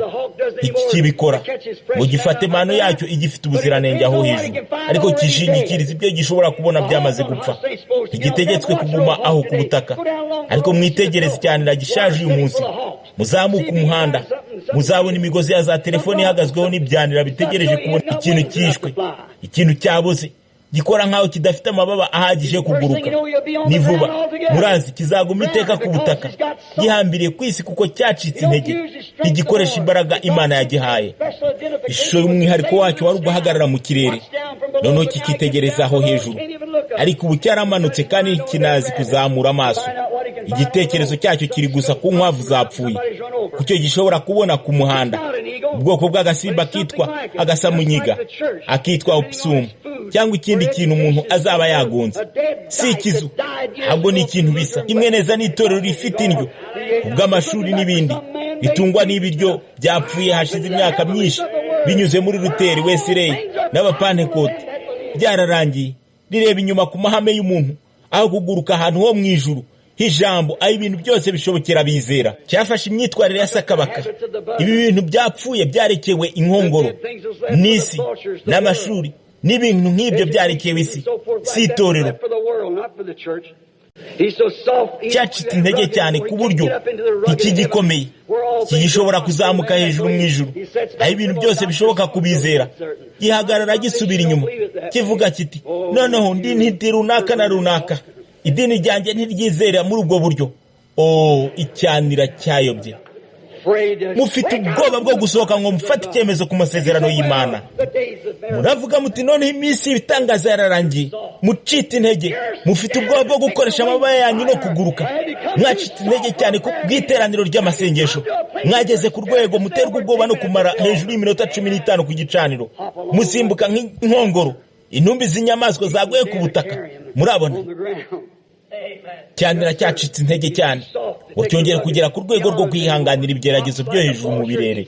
ntikibikora ngo gifate mano yacyo igifite ubuziranenge aho hejuru, ariko kishingikiriza ibyo gishobora kubona byamaze gupfa. Ntigitegetswe kuguma aho ku butaka. Ariko mwitegereze icyanira gishaje uyu munsi, muzamuka umuhanda muzabona imigozi ya za telefoni ihagazweho n'ibyanira bitegereje kubona ikintu cyishwe, ikintu cyaboze, gikora nk'aho kidafite amababa ahagije kuguruka. Ni vuba murazi kizaguma iteka ku butaka gihambiriye ku isi, kuko cyacitse intege, ntigikoresha imbaraga Imana yagihaye. Ishusho y'umwihariko wacyo wari uguhagarara mu kirere, noneho kikitegereza aho hejuru, ariko ubu cyaramanutse kandi kinazi kuzamura amaso. Igitekerezo cyacyo kiri gusa ku nkwavu zapfuye, kucyo gishobora kubona ku muhanda, ubwoko bw'agasimba kitwa agasamunyiga, akitwa opisumu, cyangwa ikindi kintu umuntu azaba yagonze. Si ikizu, ntabwo ni ikintu bisa kimwe neza n'itorero rifite indyo ubw'amashuri n'ibindi, ritungwa n'ibiryo byapfuye hashize imyaka myinshi, binyuze muri Luteri, Wesileyi n'Abapantekote. Byararangiye. Rireba inyuma ku mahame y'umuntu, aho kuguruka ahantu ho mu ijuru h'ijambo, aho ibintu byose bishobokera bizera. Cyafashe imyitwarire ya sakabaka. Ibi bintu byapfuye byarekewe inkongoro n'isi n'amashuri n'ibintu nk'ibyo byarekewe isi, si itorero. Cyacitse intege cyane ku buryo ntikigikomeye, kigishobora kuzamuka hejuru mu ijuru, aho ibintu byose bishoboka kubizera. Gihagarara gisubira inyuma kivuga kiti noneho ndi intiti runaka na runaka, idini ryanjye ntiryizera muri ubwo buryo. Oh, icyanira cyayobye. Mufite ubwoba bwo gusohoka ngo mufate icyemezo ku masezerano y'Imana. Muravuga muti noneho iminsi y'ibitangaza yararangiye. Mucite intege, mufite ubwoba bwo gukoresha amababa yanyu no kuguruka. Mwacitse intege cyane ku bw'iteraniro ry'amasengesho. Mwageze ku rwego muterwa ubwoba no kumara hejuru y'iminota 15 ku gicaniro, musimbuka nk'inkongoro, intumbi z'inyamaswa zaguye ku butaka. Murabona cyanira cyacitse intege cyane ngo cyongere kugera ku rwego rwo kwihanganira ibigeragezo byo hejuru mu birere.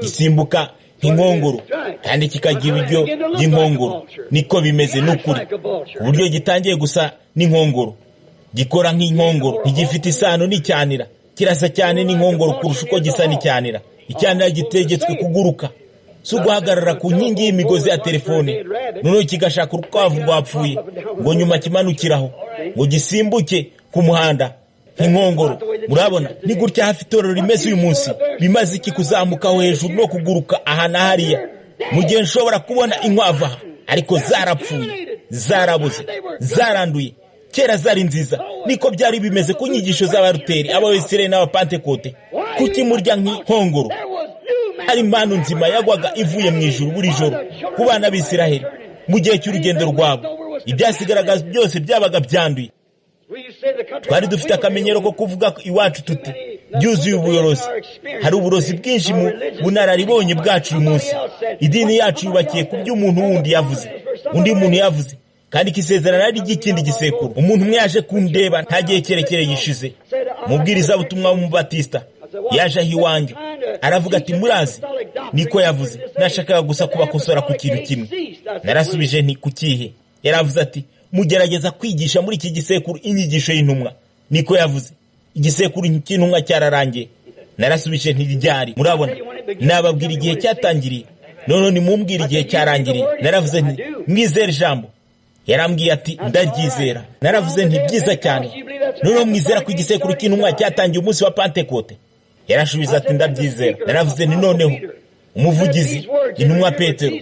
Gisimbuka nk'inkongoro kandi kikagira ibiryo by'inkongoro. Niko bimeze n'ukuri, ku buryo gitangiye gusa n'inkongoro, gikora nk'inkongoro, ntigifite isano n'icyanira, kirasa cyane n'inkongoro kurusha uko gisa n'icyanira. Icyanira gitegetswe kuguruka, si uguhagarara ku nkingi y'imigozi ya telefone, noneho kigashaka urukwavu rwapfuye ngo nyuma kimanukiraho ngo gisimbuke ku muhanda nk'inkongoro. Murabona ni gutya hafi itorero rimeze uyu munsi. Bimaze iki kuzamukaho hejuru no kuguruka aha na hariya, mu gihe nshobora kubona inkwavu aha, ariko zarapfuye, zarabuze, zaranduye. Kera zari nziza. Niko byari bimeze ku nyigisho z'Abaruteri, Abawesire n'Abapantekote. Kuki murya nk'inkongoro? Hari impano nzima yagwaga ivuye mu ijuru buri joro ku bana b'Isiraheli mu gihe cy'urugendo rwabo. Ibyasigaraga byose byabaga byanduye. Twari dufite akamenyero ko kuvuga iwacu tuti byuzuye uburozi. Hari uburozi bwinshi mu bunararibonye bwacu uyu munsi. Idini yacu yubakiye ku by'umuntu wundi yavuze, undi muntu yavuze, kandi ikisezerano ari ry'ikindi gisekuru. Umuntu umwe yaje kundeba nta gihe kirekire gishize, umubwirizabutumwa w'Umubatista yaje aho iwanjye aravuga ati murazi, niko yavuze, nashakaga gusa kubakosora ku kintu kimwe. Narasubije nti kukihe? Yaravuze ati mugerageza kwigisha muri iki gisekuru inyigisho y'intumwa. Niko yavuze, igisekuru cy'intumwa cyararangiye. Narasubije nti ryari? Murabona, nababwira igihe cyatangiriye, none nimumbwira igihe cyarangiriye. Naravuze nti mwizere ijambo. Yarambwiye ati ndaryizera. Naravuze nti byiza cyane, noneho mwizera ko igisekuru cy'intumwa cyatangiye umunsi wa Pantekote? Yarashubiza ati ndabyizera. Naravuze nti noneho Umuvugizi intumwa Petero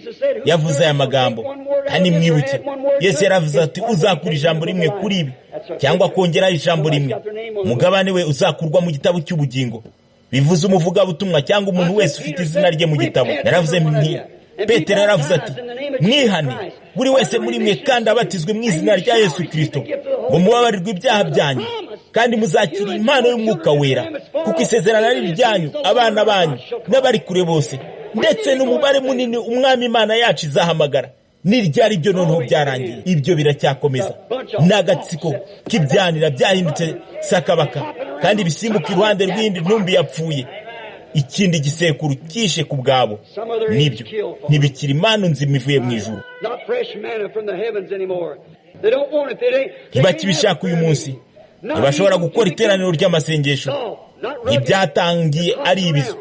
yavuze aya magambo, kandi mwibuke Yesu yaravuze ati uzakura ijambo rimwe kuri ibi cyangwa kongeraho ijambo rimwe, umugabane we uzakurwa mu gitabo cy'ubugingo. Bivuze umuvugabutumwa cyangwa umuntu wese ufite izina rye mu gitabo. Naravuze nti Petero yaravuze ati mwihane buri wese muri mwe kandi abatizwe mu izina rya Yesu Kristo ngo mubabarirwe ibyaha byanyu kandi muzakira impano y'umwuka wera, kuko isezerano ari iryanyu, abana banyu n'abari kure bose, ndetse n'umubare munini umwami Imana yacu izahamagara. N'iryari byo noneho byarangiye, ibyo biracyakomeza. Ni agatsiko k'ibyanira byahindutse sakabaka kandi bisimbuka iruhande rw'indi ntumbi yapfuye. Ikindi gisekuru cyishe ku bwabo. Nibyo ntibikiri impano nzima ivuye mu ijuru, ntibakibishaka uyu munsi. Ntibashobora gukora iteraniro ry'amasengesho. Ntibyatangiye ari ibizu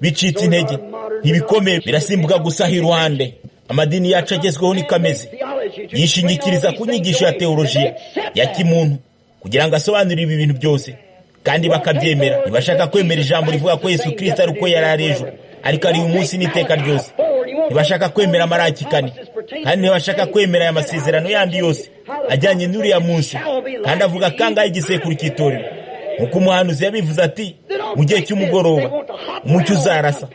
bicitse intege, ntibikomeye, birasimbuka gusa iruhande. Amadini yacu agezweho niko ameze, yishingikiriza ku nyigisho ya teolojiya ya kimuntu kugira ngo asobanure ibi bintu byose, kandi bakabyemera. Ntibashaka kwemera ijambo rivuga ko Yesu Kristo ari uko yari ari ejo, ariko ari uyu munsi n'iteka ryose. Ntibashaka kwemera Amaraki 4, kandi ntibashaka kwemera aya masezerano yandi yose ajyanye n'uriya munsi, kandi avuga kangahe igisekuru cy'itorero. Nk'uko umuhanuzi yabivuze ati mu gihe cy'umugoroba umucyo uzarasa.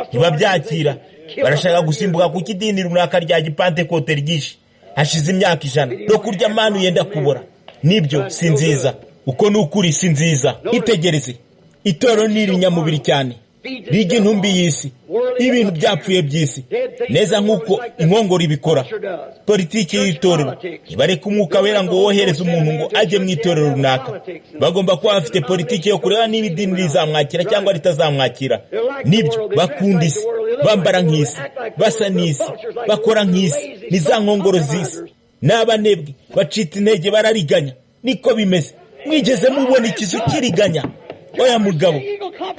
Ntibabyakira, barashaka gusimbuka kuko idini runaka rya gipantekote ryishe hashize imyaka 100 no kurya manu yenda kubora. Nibyo, si nziza. Uko ni ukuri, si nziza. Itegereze, itorero ni irinyamubiri cyane, rijya intumbi y'isi, ibintu byapfuye by'isi, neza nk'uko inkongoro ibikora. Politiki y'itorero ntibareka umwuka wera ngo wohereze umuntu ngo ajye mu itorero runaka. Bagomba kuba bafite politiki yo kureba niba idini rizamwakira cyangwa ritazamwakira. Nibyo, bakunda isi, bambara nk'isi, basa n'isi, bakora nk'isi, ni za nkongoro z'isi. N'abanebwe bacitse intege, barariganya. Niko bimeze. Mwigeze mubona ikizu kiriganya? Oya mugabo,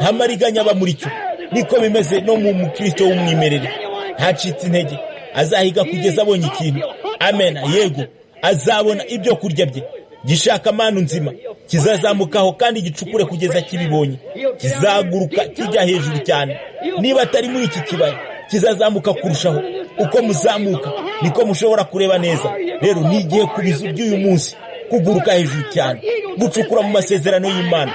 nta mariganya aba muri cyo. Niko bimeze no mu mukristo w'umwimerere, ntacitse intege, azahiga kugeza abonye ikintu. Amena, yego, azabona ibyo kurya bye. Gishaka manu nzima kizazamukaho kandi gicukure kugeza kibibonye. Kizaguruka kijya hejuru cyane. Niba atari muri iki kibaya, kizazamuka kurushaho. Uko muzamuka niko mushobora kureba neza. Rero ni igihe ku bizu by'uyu munsi kuguruka hejuru cyane, gucukura mu masezerano y'Imana,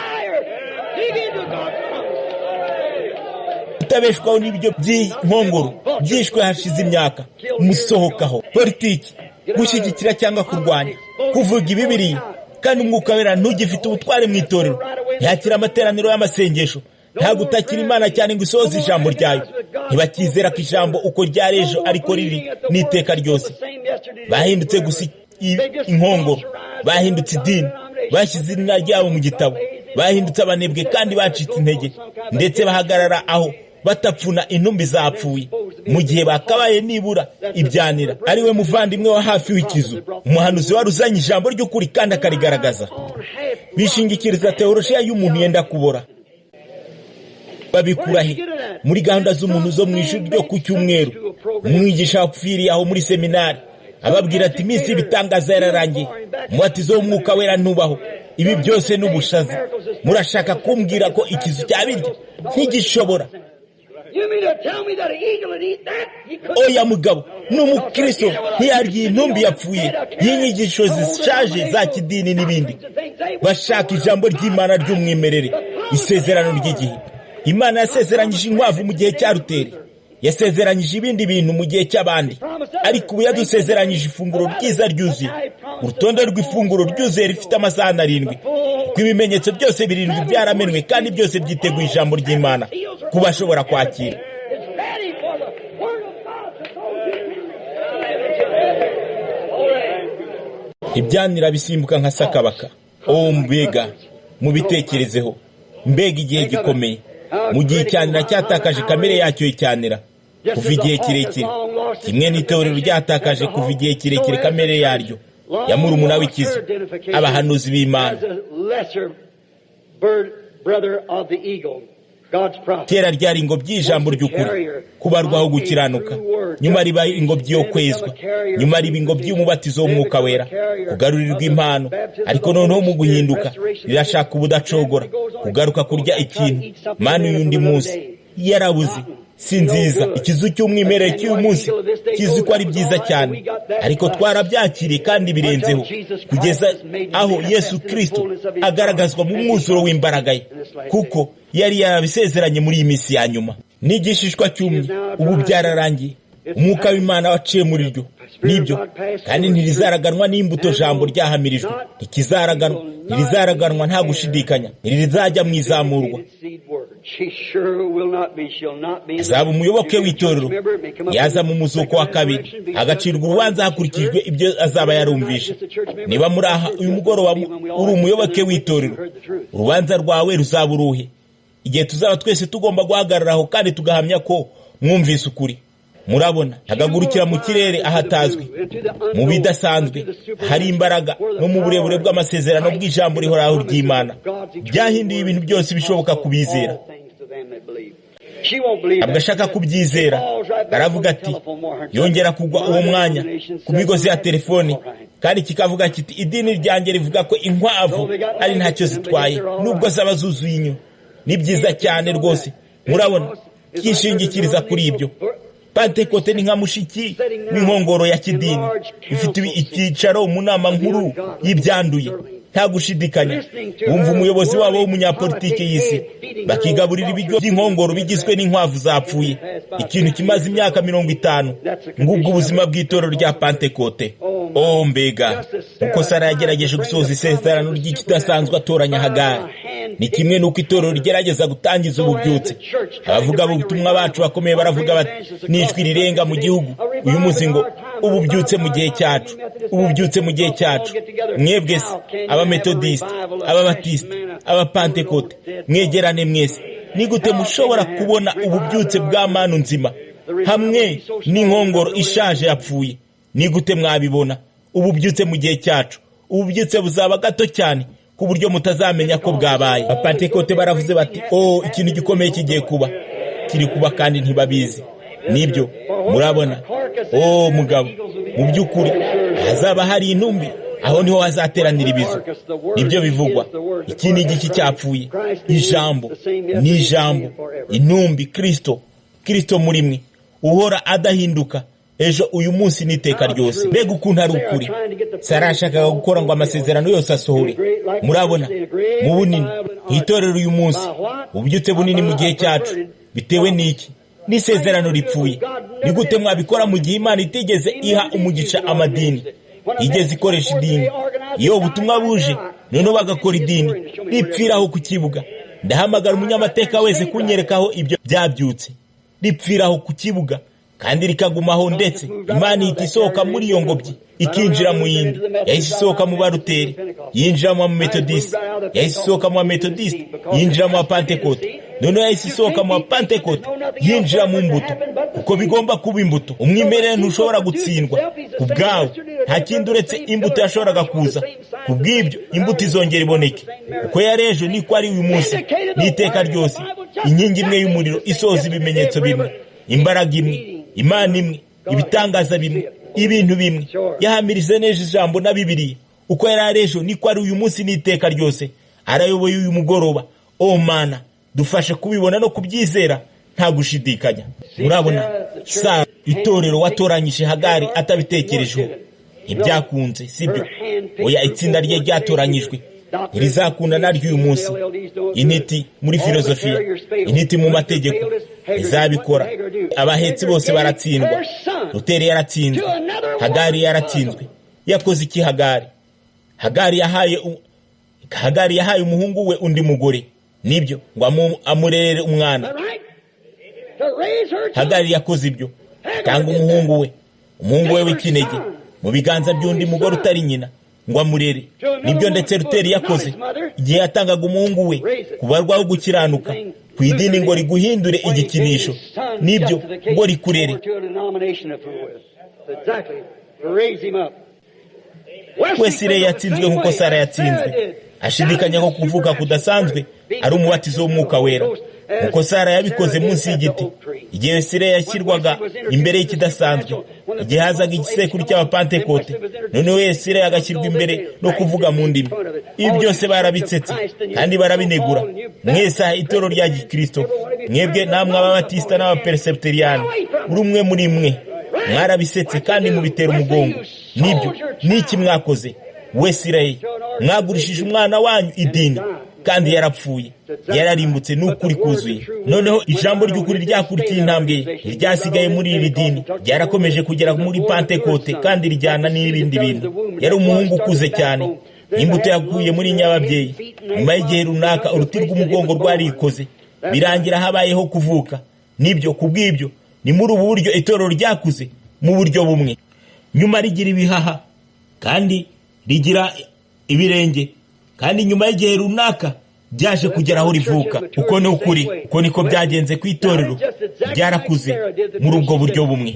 kutabeshwaho n'ibyo by'inkongoro byishwe hashize imyaka. Musohokaho politiki, gushyigikira cyangwa kurwanya, kuvuga ibibiriya, kandi umwuka wera ntugifite ubutware mu itorero. Ntiyakira amateraniro y'amasengesho, nta gutakira Imana cyane ngo isohoze ijambo ryayo. Ntibakizera ko ijambo uko ryari ejo ariko riri n'iteka ryose. Bahindutse gusa inkongoro, bahindutse idini, bashyize izina ryabo mu gitabo, bahindutse abanebwe kandi bacitse intege, ndetse bahagarara aho batapfuna intumbi zapfuye, mu gihe bakabaye nibura ibyanira. Ari we muvandimwe wa hafi w'ikizu, umuhanuzi wari uzanye ijambo ry'ukuri kandi akarigaragaza. Bishingikiriza teolojiya y'umuntu yenda kubora. Babikura he? Muri gahunda z'umuntu zo mu ishuri ryo ku cyumweru. Umwigisha wapfiriye aho muri seminari ababwira ati iminsi y'ibitangaza yararangiye, umubatizo w'umwuka wera ntubaho, ibi byose ni ubushazi. Murashaka kumbwira ko ikizu cyabirya? Ntigishobora. Oya mugabo, ni umukristo ntiyarya intumbi yapfuye y'inyigisho zishaje za kidini n'ibindi. Bashaka ijambo ry'Imana ry'umwimerere, isezerano ry'igihe. Imana yasezeranyije inkwavu mu gihe cya Luteri, yasezeranyije ibindi bintu mu gihe cy'abandi, ariko ubu yadusezeranyije ifunguro ryiza ryuzuye. Urutonde rw'ifunguro ryuzuye rifite amasahani 7, kuko ibimenyetso byose 7 byaramenwe kandi byose byiteguye ijambo ry'Imana ku bashobora kwakira. Ibyanira bisimbuka nka sakabaka. O mbega, mubitekerezeho, mbega igihe gikomeye! Mu gihe icyanira cyatakaje kamere yacyo icyanira kuva igihe kirekire, kimwe n'itorero ryatakaje kuva igihe kirekire kamere yaryo ya murumuna w'ikizu, abahanuzi b'Imana. Kera ryari ingobyi y'ijambo ry'ukuri, kubarwaho gukiranuka, nyuma riba ingobyi yo kwezwa, nyuma riba ingobyi y'umubatizo w'umwuka wera, kugarurirwa impano. Ariko noneho mu guhinduka rirashaka ubudacogora, kugaruka kurya ikintu manu y'undi munsi yarabuze. Si nziza. Ikizu cy'umwimerere cy'uyu munsi kizi ko ari byiza cyane, ariko twarabyakiriye kandi birenzeho, kugeza aho Yesu Kirisito agaragazwa mu mwuzuro w'imbaraga ye, kuko yari yarabisezeranye muri iyi minsi ya nyuma. N'igishishwa cyumye ubu byararangiye, umwuka w'Imana waciye muri ryo, nibyo, kandi ntirizaraganwa n'imbuto jambo ryahamirijwe, ntikizaraganwa, ntirizaraganwa nta gushidikanya, ntirizajya mu izamurwa. Azaba umuyoboke w'itorero, yaza mu muzuko wa kabiri, agacirwa urubanza hakurikijwe ibyo azaba yarumvishe. Niba muri aha uyu mugoroba uri umuyoboke w'itorero, urubanza rwawe ruzaba uruhe? Igihe tuzaba twese tugomba guhagararaho kandi tugahamya ko mwumvise ukuri. Murabona, agagurukira mu kirere ahatazwi, mu bidasanzwe, hari imbaraga no mu burebure bw'amasezerano bw'ijambo rihoraho ry'Imana, byahinduye ibintu byose bishoboka kubizera. Ntabwo ashaka kubyizera, aravuga ati, yongera kugwa uwo mwanya ku migozi ya telefoni, kandi kikavuga kiti, idini ryanjye rivuga ko inkwavu ari ntacyo zitwaye nubwo zaba zuzuye inyo. Ni byiza cyane rwose. Murabona, kishingikiriza kuri ibyo. Pantekote ni nka mushiki w'inkongoro ya kidini, ifite icyicaro mu nama nkuru y'ibyanduye. Nta gushidikanya, bumva umuyobozi wabo w'umunyapolitiki y'isi, bakigaburira ibiryo by'inkongoro bigizwe n'inkwavu zapfuye, ikintu kimaze imyaka 50. Ngubwo ubuzima bw'itorero rya Pantekote. Oh mbega uko Sara yagerageje gusohoza isezerano ry'ikidasanzwe atoranya Hagari, ni kimwe n'uko itorero rigerageza gutangiza ububyutse. Abavuga ubutumwa bacu bakomeye baravuga bati, n'ijwi rirenga mu gihugu uyu munsi ngo ububyutse mu gihe cyacu, ububyutse mu gihe cyacu. Mwebwe se abametodisite, ababatisite, abapantekote, mwegerane mwese, ni gute mushobora kubona ububyutse bwa manu nzima hamwe n'inkongoro ishaje yapfuye? Ni gute mwabibona ububyutse mu gihe cyacu? Ububyutse buzaba gato cyane ku buryo mutazamenya ko bwabaye. Abapantekote baravuze bati, oh, ikintu gikomeye kigiye kuba, kiri kuba, kandi ntibabizi. Nibyo, murabona. Oh mugabo, mu by'ukuri hazaba hari intumbi, aho niho hazateranira ibizu. Nibyo bivugwa. Iki ni igiki cyapfuye? Ijambo ni ijambo, intumbi, Kristo, Kristo muri mwe, uhora adahinduka ejo, uyu munsi n'iteka ryose. Mbega ukuntu ari ukuri! Sara yashakaga gukora ngo amasezerano yose asohore. Murabona, mu bunini nk'itorero uyu munsi, ububyutse bunini mu gihe cyacu, bitewe n'iki? N'isezerano ripfuye. Ni gute mwabikora mu gihe Imana itigeze iha umugisha amadini, igeze ikoresha idini? Iyo ubutumwa buje noneho bagakora idini ripfiraho ku kibuga. Ndahamagara umunyamateka wese kunyerekaho ibyo byabyutse. Ripfiraho ku kibuga kandi rikagumaho, ndetse Imana ihita isohoka muri iyo ngobyi ikinjira mu yindi. Yahise isohoka mu baruteri, yinjira mu bametodisite, yahise isohoka mu bametodisite, yinjira mu bapantekote, noneho yahise isohoka mu bapantekote, yinjira mu mbuto, kuko bigomba kuba imbuto. Umwimerere ntushobora gutsindwa ku bwawe, nta kindi uretse imbuto yashoboraga kuza. Ku bw'ibyo imbuto izongera iboneke. Uko yari ejo niko ari uyu munsi n'iteka ryose. Inkingi imwe y'umuriro isohoza ibimenyetso bimwe, imbaraga imwe, Imana imwe, ibitangaza bimwe, ibintu bimwe. Yahamirije neza ijambo na Bibiliya. Uko yari ari ejo niko ari uyu munsi n'iteka ryose. Arayoboye uyu mugoroba. O Mana, dufashe kubibona no kubyizera nta gushidikanya. Murabona, Sara, itorero watoranyije Hagari atabitekerejeho, ntibyakunze, sibyo? Oya, itsinda rye ryatoranyijwe ntirizakunda naryo uyu munsi. Intiti muri filozofiya, intiti mu mategeko izabikora. Abahetsi bose baratsindwa. Luteri yaratsinzwe, Hagari yaratsinzwe. Yakoze iki Hagari? Hagari yahaye umuhungu we undi mugore, nibyo, ngo amurerere umwana. Hagari yakoze ibyo, atanga umuhungu we w'ikinege mu biganza by'undi mugore utari nyina ngo amurere. Nibyo ndetse Luteri yakoze igihe yatangaga umuhungu we kubarwaho gukiranuka ku idini ngo riguhindure igikinisho, nibyo, ngo rikurere. Wesire yatsinzwe nk'uko Sara yatsinzwe, ashidikanya ko kuvuka kudasanzwe ari umubatizo w'umwuka wera, nkuko Sara yabikoze munsi y'igiti. Igihe Wesire yashyirwaga imbere y'ikidasanzwe, igihe hazaga igisekuru cy'abapantekote, noneho Wesire agashyirwa imbere no kuvuga mu ndimi. Ibi byose barabitsetse kandi barabinegura. Mwese aha itorero rya Gikristo, Mwebwe namwe ababatisita n'abaperesibiteriyani, buri umwe muri mwe mwarabisetse kandi mubitera umugongo. Nibyo, niki mwakoze? Wesileyi, mwagurishije umwana wanyu idini, kandi yarapfuye, yararimbutse n'ukuri kuzuye. Noneho ijambo ry'ukuri ryakurikiye intambwe ye, ntiryasigaye muri iri dini, ryarakomeje kugera muri Pantekote kandi rijyana n'ibindi bintu. Yari umuhungu ukuze cyane, imbuto yakuye muri nyababyeyi. Nyuma y'igihe runaka uruti rw'umugongo rwarikoze, birangira habayeho kuvuka. Nibyo, kubw'ibyo ni muri ubu buryo itorero ryakuze mu buryo bumwe. Nyuma rigira ibihaha kandi rigira ibirenge, kandi nyuma y'igihe runaka byaje kugera aho rivuka. Uko ni ukuri, uko niko byagenze ku itorero, ryarakuze muri ubwo buryo bumwe.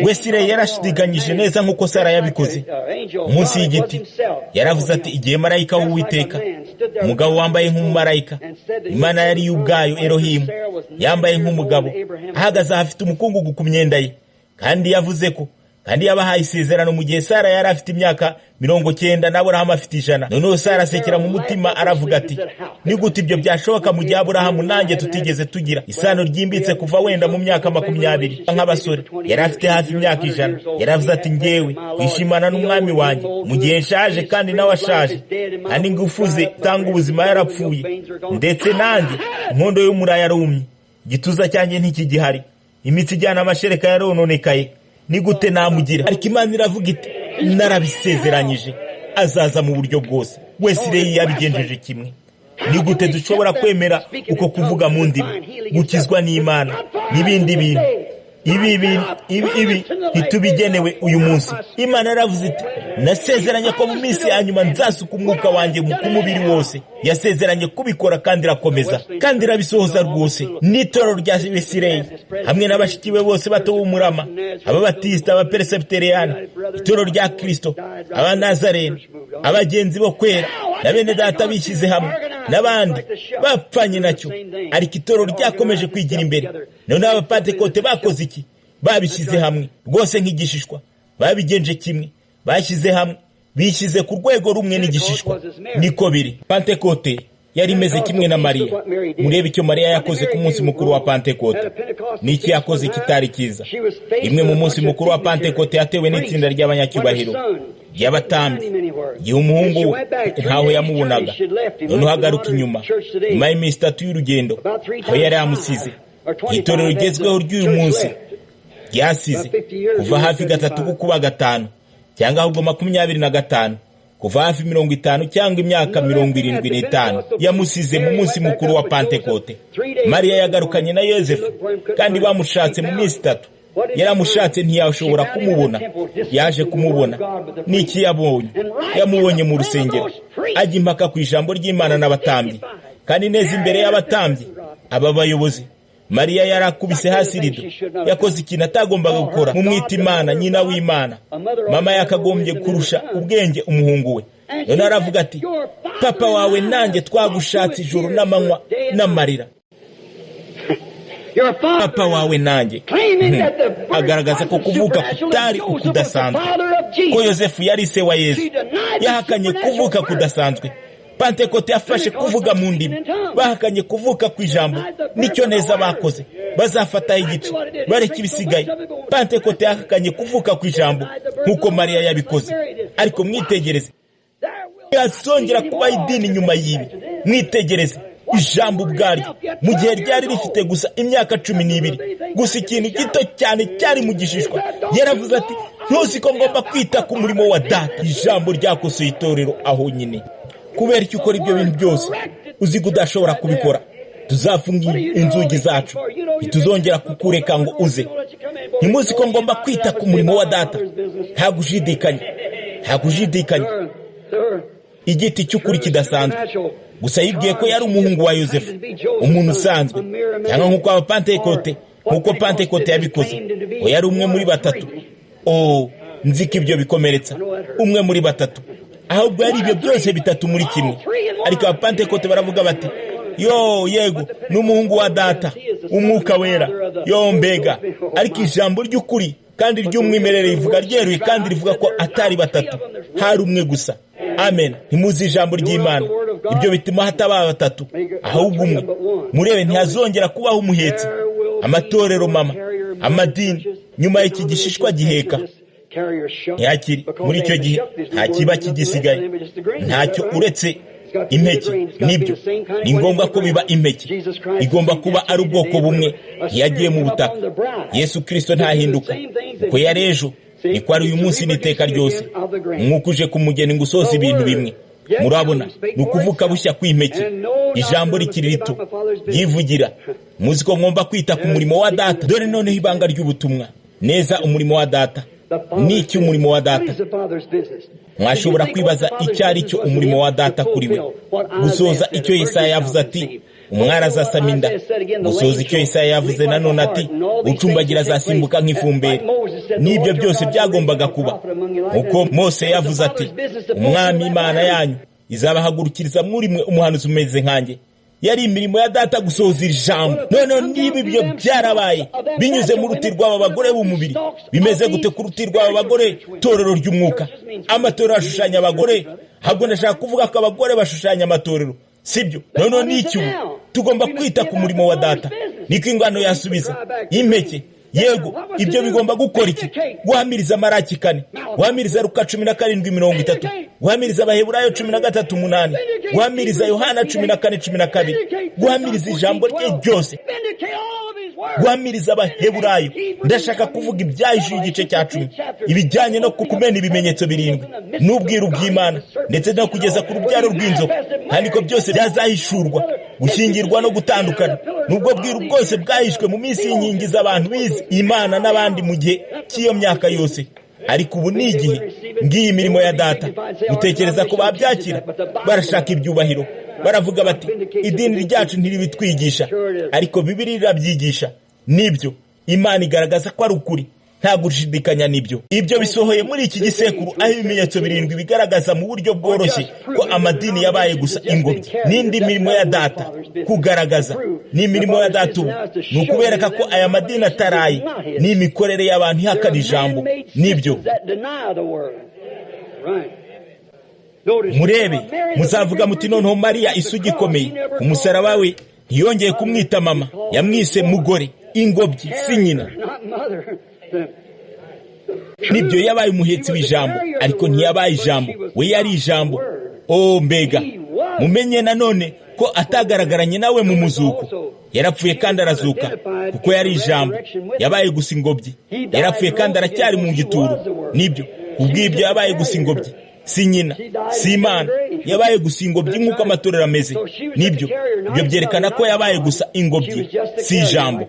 Wesire yarashidikanyije neza nk'uko Sara yabikoze munsi y'igiti. Yaravuze ati, igihe marayika w'Uwiteka, umugabo wambaye nk'umumarayika, Imana yari ubwayo Elohimu, yambaye nk'umugabo, ahagaze ahafite umukungugu ku myenda ye, kandi yavuze ko kandi yabahaye isezerano mu gihe Sara yari afite imyaka 90 na Aburahamu afite 100. Noneho Sara asekera mu mutima aravuga ati, ni gute ibyo byashoboka mu gihe Aburahamu nanjye tutigeze tugira isano ryimbitse kuva wenda mu myaka 20 nk'abasore? Yari afite hafi imyaka 100. Yaravuze ati, ngewe kwishimana n'umwami wanjye mu gihe nshaje kandi nawe ashaje, kandi ingufu ze tanga ubuzima yarapfuye, ndetse nanjye inkondo y'umura yarumye, igituza cyanjye ntikigihari, imitsi ijyana amashereka yarononekaye, ni gute namugira? Ariko Imana iravuga iti, narabisezeranyije, azaza mu buryo bwose. Wesileyi yabigenjeje kimwe. Ni gute dushobora kwemera uko kuvuga mu ndimi, gukizwa n'Imana n'ibindi bintu ibi ibi ntitubigenewe uyu munsi? Imana yaravuze iti, nasezeranye ko mu minsi ya nyuma nzasuka umwuka wanjye ku mubiri wose. Yasezeranye kubikora kandi irakomeza, kandi irabisohoza rwose. N'itorero rya Wesileyi hamwe n'abashiki be bose bato b'umurama, ababatisita, abaperesibiteriyani, itorero rya Kristo, abanazarene, abagenzi bo kwera na bene data bishyize hamwe n'abandi bapfanye nacyo, ariko itorero ryakomeje kwigira imbere. Noneho abapantekote bakoze iki? Babishyize hamwe rwose nk'igishishwa, babigenje kimwe, bashyize hamwe, bishyize ku rwego rumwe n'igishishwa. Niko biri. Pantekote yari imeze kimwe na Mariya. Murebe icyo Mariya yakoze ku munsi mukuru wa Pantekote. Niki yakoze kitari cyiza? Imwe mu munsi mukuru wa Pantekote yatewe n'itsinda ry'abanyacyubahiro ry'abatambyi, igihe umuhungu we ntaho yamubonaga. Noneho agaruka inyuma nyuma y'iminsi 3 y'urugendo aho yari yamusize. Itorero rigezweho ry'uyu munsi ryasize kuva hafi 3 gukuba 5 cyangwa ahubwo 25, kuva hafi 50 cyangwa imyaka 75 yamusize mu munsi mukuru wa Pantekote. Mariya yagarukanye na Yosefu kandi bamushatse mu minsi 3. Yaramushatse ntiyashobora kumubona. Yaje kumubona. Niki yabonye? Yamubonye mu rusengero, ajya impaka ku ijambo ry'Imana n'abatambyi, kandi neza imbere y'abatambyi aba bayobozi. Mariya yarakubise hasi rido, yakoze ikintu atagombaga gukora. Mumwita Imana, nyina w'Imana. Mama yakagombye kurusha ubwenge umuhungu we. None aravuga ati, papa wawe nanjye twagushatse ijoro n'amanywa n'amarira. Papa wawe nanjye. Agaragaza ko kuvuka kutari ukudasanzwe, ko Yosefu yari se wa Yesu. Yahakanye kuvuka kudasanzwe. Pantekote yafashe kuvuga mu ndimi, bahakanye kuvuka ku ijambo. Nicyo neza bakoze, bazafataho igice bareka ibisigaye. Pantekote yahakanye kuvuka ku ijambo nk'uko Mariya yabikoze. Ariko mwitegereze, yazongera kuba idini nyuma y'ibi. Mwitegereze ijambo ubwaryo, mu gihe ryari rifite gusa imyaka 12, gusa ikintu gito cyane cyari mu gishishwa. Yaravuze ati, ntuzi ko ngomba kwita ku murimo wa data. Ijambo ryakosoye itorero aho nyine. Kubera icyo ukora ibyo bintu byose uzi ko udashobora kubikora, tuzafunga inzugi zacu, ntituzongera kukureka ngo uze. Ntimuzi ko ngomba kwita ku murimo wa data. Nta gushidikanya, nta gushidikanya. Igiti cy'ukuri kidasanzwe. Gusa yibwiye ko yari umuhungu wa Yosefu, umuntu usanzwe, cyangwa nk'uko abapantekote, nk'uko Pantekote yabikoze, ngo yari umwe muri 3. Oh, nzi ko ibyo bikomeretsa, umwe muri 3. Ahubwo yari ibyo byose 3 muri kimwe. Ariko abapantekote baravuga bati, yo yego n'umuhungu wa data, umwuka wera, yo mbega. Ariko ijambo ry'ukuri kandi ry'umwimerere rivuga ryeruye kandi rivuga ko atari 3, hari umwe gusa. Amen. Ntimuzi ijambo ry'Imana, Ibyo bituma hataba batatu ahubwo umwe. Murebe, ntihazongera kubaho umuhetsi. Amatorero mama, amadini, nyuma y'iki gishishwa giheka ntihakiri. Muri icyo gihe nta kiba kigisigaye, ntacyo uretse impeke. Nibyo, ni ngombwa ko biba impeke, igomba kuba ari ubwoko bumwe. Ntiyagiye mu butaka. Yesu Kirisito ntahinduka, uko yari ejo niko ari uyu munsi n'iteka ryose. Umwuka uje ku mugeni ngo usoze ibintu bimwe. Murabona, ni ukuvuka bushya kw'impeke. Ijambo rikiri rito ryivugira. Muzi ko ngomba kwita ku murimo wa data. Dore noneho ibanga ry'ubutumwa neza, umurimo wa data. Ni iki umurimo wa data? Mwashobora kwibaza icyo ari cyo umurimo wa data kuri we. Gusoza icyo Yesaya yavuze ati umwari azasama inda. Gusoza icyo Yesaya yavuze nanone ati ucumbagira azasimbuka nk'ifumberi. N'ibyo byose byagombaga kuba uko Mose yavuze ati umwami Imana yanyu izabahagurukiriza muri mwe umuhanuzi umeze nkanjye. Yari imirimo ya data gusohoza iri jambo. Noneho niba ibyo byarabaye binyuze mu ruti rw'aba bagore b'umubiri, bimeze gute ku ruti rw'aba bagore torero ry'umwuka? Amatorero ashushanya abagore. Ahubwo ndashaka kuvuga ko abagore bashushanya amatorero, sibyo? Noneho n'iki ubu tugomba kwita ku murimo wa data. Niko ingano yasubiza impeke. Yego, ibyo bigomba gukora iki? Guhamiriza Maraki 4, guhamiriza Luka 17:30, guhamiriza Abaheburayo 13:8, guhamiriza Yohana 14:12, guhamiriza ijambo rye ryose, guhamiriza Abaheburayo. Ndashaka kuvuga ibyahishuye igice cya 10, ibijyanye no kumena ibimenyetso 7 n'ubwiru bw'Imana, ndetse no kugeza ku rubyaro rw'inzoka, kandi ko byose byazahishurwa, gushyingirwa no gutandukana. Nubwo bwiru bwose bwahishwe mu minsi y'inkingi z'abantu bize Imana n'abandi mu gihe cy'iyo myaka yose, ariko ubu ni igihe ngiyi mirimo ya data. Gutekereza ko babyakira, barashaka ibyubahiro, baravuga bati idini ryacu ntiribitwigisha, ariko Bibiliya irabyigisha. Nibyo, Imana igaragaza ko ari ukuri, nta gushidikanya. Nibyo, ibyo bisohoye muri iki gisekuru, aho ibimenyetso 7 bigaragaza mu buryo bworoshye ko amadini yabaye gusa ingobyi. N'indi mirimo ya data kugaragaza ni imirimo ya data ubu ni ukubereka ko aya madini ataraye, ni imikorere y'abantu ihakana ijambo. Nibyo, murebe, muzavuga muti noneho Mariya isugi ikomeye ku musaraba we ntiyongeye kumwita mama, yamwise mugore, ingobyi si nyina. Nibyo, yabaye umuhetsi w'ijambo, ariko ntiyabaye ijambo, we yari ijambo. O mbega, mumenye nanone ko atagaragaranye nawe mu muzuko. Yarapfuye kandi arazuka, kuko yari ijambo. Yabaye gusa ingobyi. Yarapfuye kandi aracyari mu gituro. Nibyo, kubw'ibyo yabaye gusa ingobyi, si nyina, si Imana. Yabaye gusa ingobyi nk'uko amatorero ameze. Nibyo, ibyo byerekana ko yabaye gusa ingobyi, si ijambo.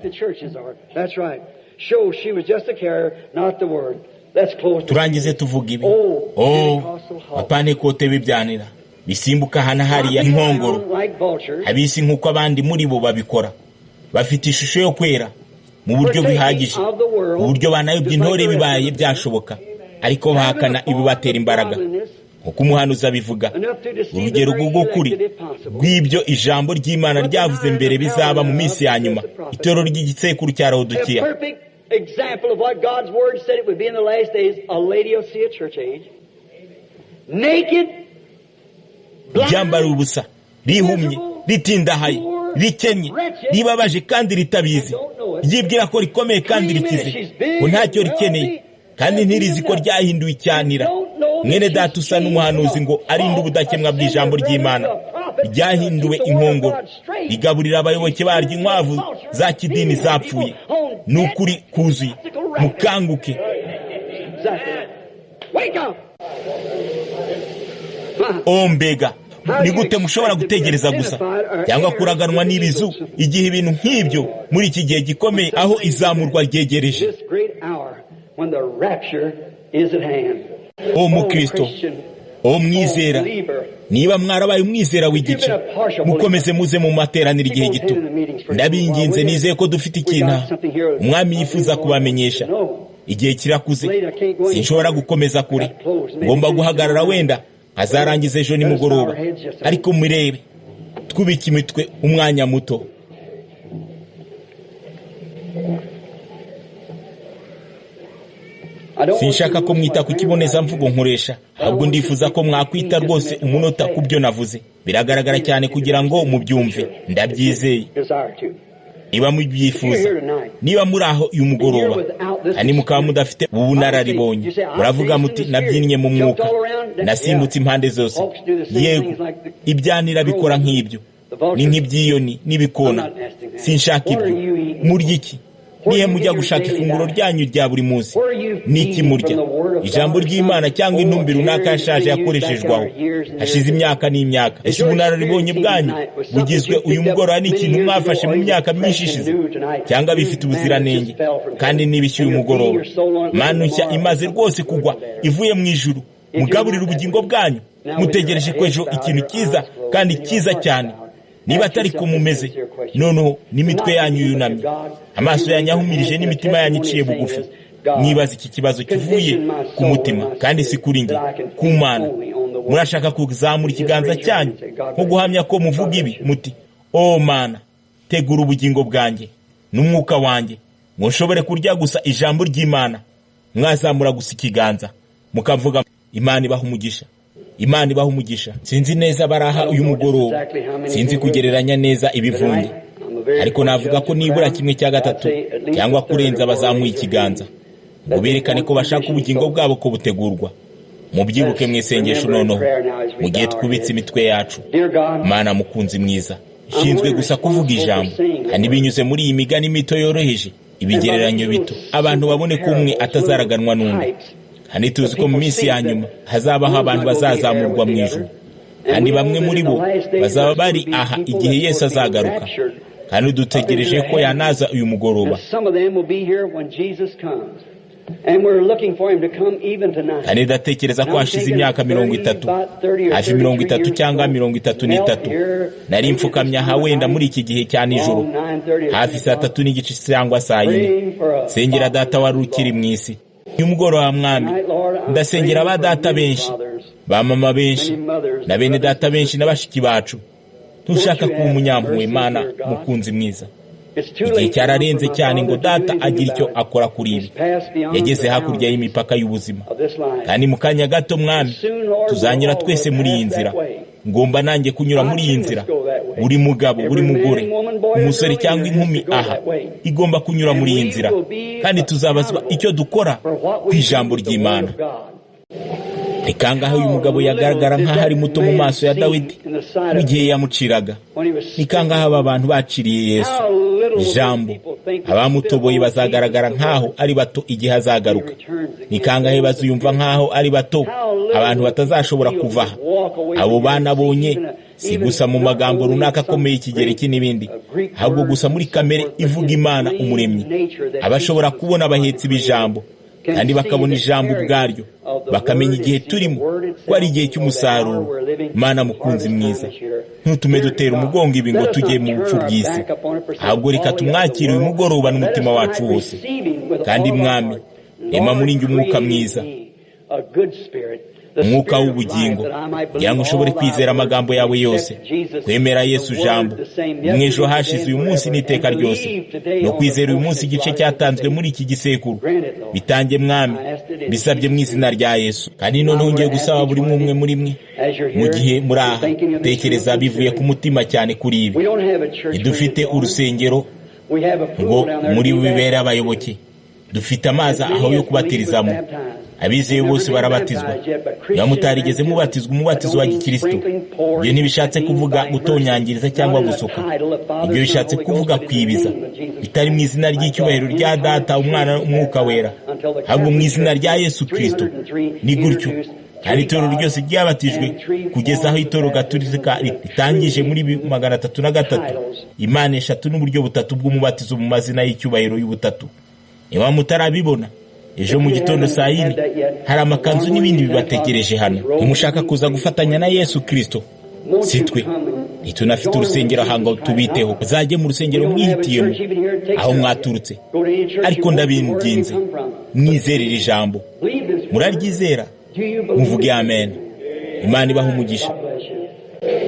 Turangize tuvuga ibi. Oh, abapantekote b'ibyanira bisimbuka hana hariya inkongoro, abisi nk'uko abandi muri bo babikora, bafite ishusho yo kwera mu buryo bihagije, uburyo banayobya intore bibaye byashoboka, ariko bahakana ibibatera imbaraga. Nkuko umuhanuzi abivuga, urugero rw'ukuri rw'ibyo ijambo ry'Imana ryavuze mbere bizaba mu minsi ya nyuma, itorero ry'igisekuru cya Laodikiya. Ryambara ubusa, rihumye, ritindahaye, rikennye, ribabaje kandi ritabizi, ryibwira ko rikomeye kandi rikize, ngo ntacyo rikeneye, kandi ntirizi ko ryahinduwe icyanira. Mwene data usa n'umuhanuzi ngo arinde ubudakemwa bw'ijambo ry'Imana ryahinduwe inkongoro, rigaburira abayoboke baryo inkwavu za kidini zapfuye. Ni ukuri kuzuye. Mukanguke. O mbega, ni gute mushobora gutegereza gusa cyangwa kuraganwa n'ibizu igihe ibintu nk'ibyo muri iki gihe gikomeye aho izamurwa ryegereje? O mukristo, o mwizera, niba mwarabaye umwizera w'igice, mukomeze muze mu materaniro igihe gito. Ndabinginze, nizeye ko dufite ikintu umwami yifuza kubamenyesha. Igihe kirakuze, sinshobora gukomeza kure, ngomba guhagarara, wenda azarangiza ejo nimugoroba. Ariko murebe, twubike imitwe umwanya muto. Sinshaka ko mwita ku kibonezamvugo nkoresha, ahubwo ndifuza ko mwakwita rwose umunota ku byo navuze. Biragaragara cyane kugira ngo mubyumve, ndabyizeye. Niba mubyifuza, niba muri aho uyu mugoroba kandi mukaba mudafite ubunararibonye, muravuga muti nabyinnye mu mwuka, nasimbutse impande zose. Yego, ibyanira bikora nk'ibyo, ni nk'ibyiyoni n'ibikona. Sinshaka ibyo. Murya iki? Nihe mujya gushaka ifunguro ryanyu rya buri munsi? Niki murya? Ijambo ry'Imana cyangwa intumbi runaka yashaje yakoreshejwaho hashize imyaka n'imyaka? Ese ubunararibonye bwanyu bugizwe uyu mugoroba n'ikintu mwafashe mu myaka myinshi ishize, cyangwa bifite ubuziranenge kandi n'ibishyu uyu mugoroba? Manu nshya imaze rwose kugwa ivuye mu ijuru, mugaburira ubugingo bwanyu mutegereje ko ejo ikintu cyiza kandi cyiza cyane. Niba atari ko mumeze, noneho n'imitwe yanyu yunamye, amaso yanyu ahumirije n'imitima yanyu iciye bugufi, mwibaza iki kibazo kivuye ku mutima kandi si kuri njye, ku Mana. Murashaka kuzamura ikiganza cyanyu nko guhamya ko muvuga ibi muti: o Mana, tegura ubugingo bwanjye n'umwuka wanjye ngo nshobore kurya gusa ijambo ry'Imana. Mwazamura gusa ikiganza mukavuga: Imana ibaha umugisha, Imana ibaha umugisha. Sinzi neza baraha uyu mugoroba, sinzi kugereranya neza ibivunge, ariko navuga ko nibura 1/3 cyangwa kurenza bazamuye ikiganza ngo berekane ko bashaka ubugingo bwabo ko butegurwa. Mubyibuke mu isengesho noneho mu gihe twubitse imitwe yacu. Mana mukunzi mwiza, nshinzwe gusa kuvuga ijambo, kandi binyuze muri iyi migani mito yoroheje, ibigereranyo bito, abantu babone ko umwe atazaraganwa n'undi. Kandi tuzi ko mu minsi ya nyuma hazabaho abantu bazazamurwa mu ijuru, kandi bamwe muri bo bazaba bari aha igihe Yesu azagaruka, kandi dutegereje ko yanaza uyu mugoroba. Kandi ndatekereza ko hashize imyaka 30, hafi 30 cyangwa 33, nari mfukamye aha wenda muri iki gihe cya nijoro, hafi 3:30 cyangwa 4:00, sengera data wari ukiri mu isi. Uyu mugoroba mwami, ndasengera ba data benshi, ba mama benshi, na bene data benshi na bashiki bacu. Ntushaka kuba umunyampuhwe, Mana mukunzi mwiza. Igihe cyararenze cyane ngo data agire icyo akora kuri ibi. Yageze hakurya y'imipaka y'ubuzima, kandi mu kanya gato mwami tuzanyura twese muri iyi nzira. Ngomba nanjye kunyura muri iyi nzira. Buri mugabo, buri mugore, umusore cyangwa inkumi aha igomba kunyura muri iyi nzira, kandi tuzabazwa icyo dukora ku ijambo ry'Imana. Ni kangahe uyu mugabo yagaragara nk'aho ari muto mu maso ya Dawidi mu gihe yamuciraga? Ni kangahe aba bantu baciriye Yesu ijambo? Abamutoboye bazagaragara nk'aho ari bato igihe azagaruka. Ni kangahe baziyumva nk'aho ari bato, abantu batazashobora kuva aha? Abo banabonye si gusa mu magambo runaka akomeye ikigereki n'ibindi, ahubwo gusa muri kamere ivuga Imana umuremyi. Abashobora kubona abahetsi b'ijambo kandi bakabona ijambo ubwaryo, bakamenya igihe turimo ko ari igihe cy'umusaruro. Mana mukunzi mwiza, ntutume dutera umugongo ibi ngo tujye mu bupfu bw'isi, ahubwo reka tumwakire uyu mugoroba n'umutima wacu wose. Kandi mwami, rema muri njye umwuka mwiza, umwuka w'ubugingo, kugira ngo ushobore kwizera amagambo yawe yose, kwemera Yesu jambo mw'ejo hashize, uyu munsi n'iteka ryose, no kwizera uyu munsi igice cyatanzwe muri iki gisekuru. Bitange mwami, bisabye mu izina rya Yesu. Kandi noneho ngiye gusaba buri umwe muri mwe mu gihe muri aha tekereza bivuye ku mutima cyane kuri ibi. Ntidufite urusengero ngo muri bibere abayoboke, dufite amazi aho yo kubatirizamo. Abizeye bose barabatizwa. Niba mutarigeze mubatizwa umubatizo wa gikristo, ibyo ntibishatse kuvuga gutonyangiriza cyangwa gusuka. Ibyo bishatse kuvuga kwibiza, bitari mu izina ry'icyubahiro rya Data, Umwana, Umwuka Wera, ahubwo mu izina rya Yesu Kristo. Ni gutyo kandi itorero ryose ryabatijwe kugeza aho itorero gatolika ritangije muri 303 Imana eshatu n'uburyo butatu bw'umubatizo mu mazina y'icyubahiro y'ubutatu. Niba mutarabibona, ejo mu gitondo 4:00 hari amakanzu n'ibindi bibategereje hano. Ntimushaka kuza gufatanya na Yesu Kristo? Si twe ntitunafite urusengero aha ngo tubiteho. Muzajye mu rusengero mwihitiyemo aho mwaturutse, ariko ndabinginze mwizerere ijambo. Muraryizera? Muvuge amen. Imana ibaha umugisha.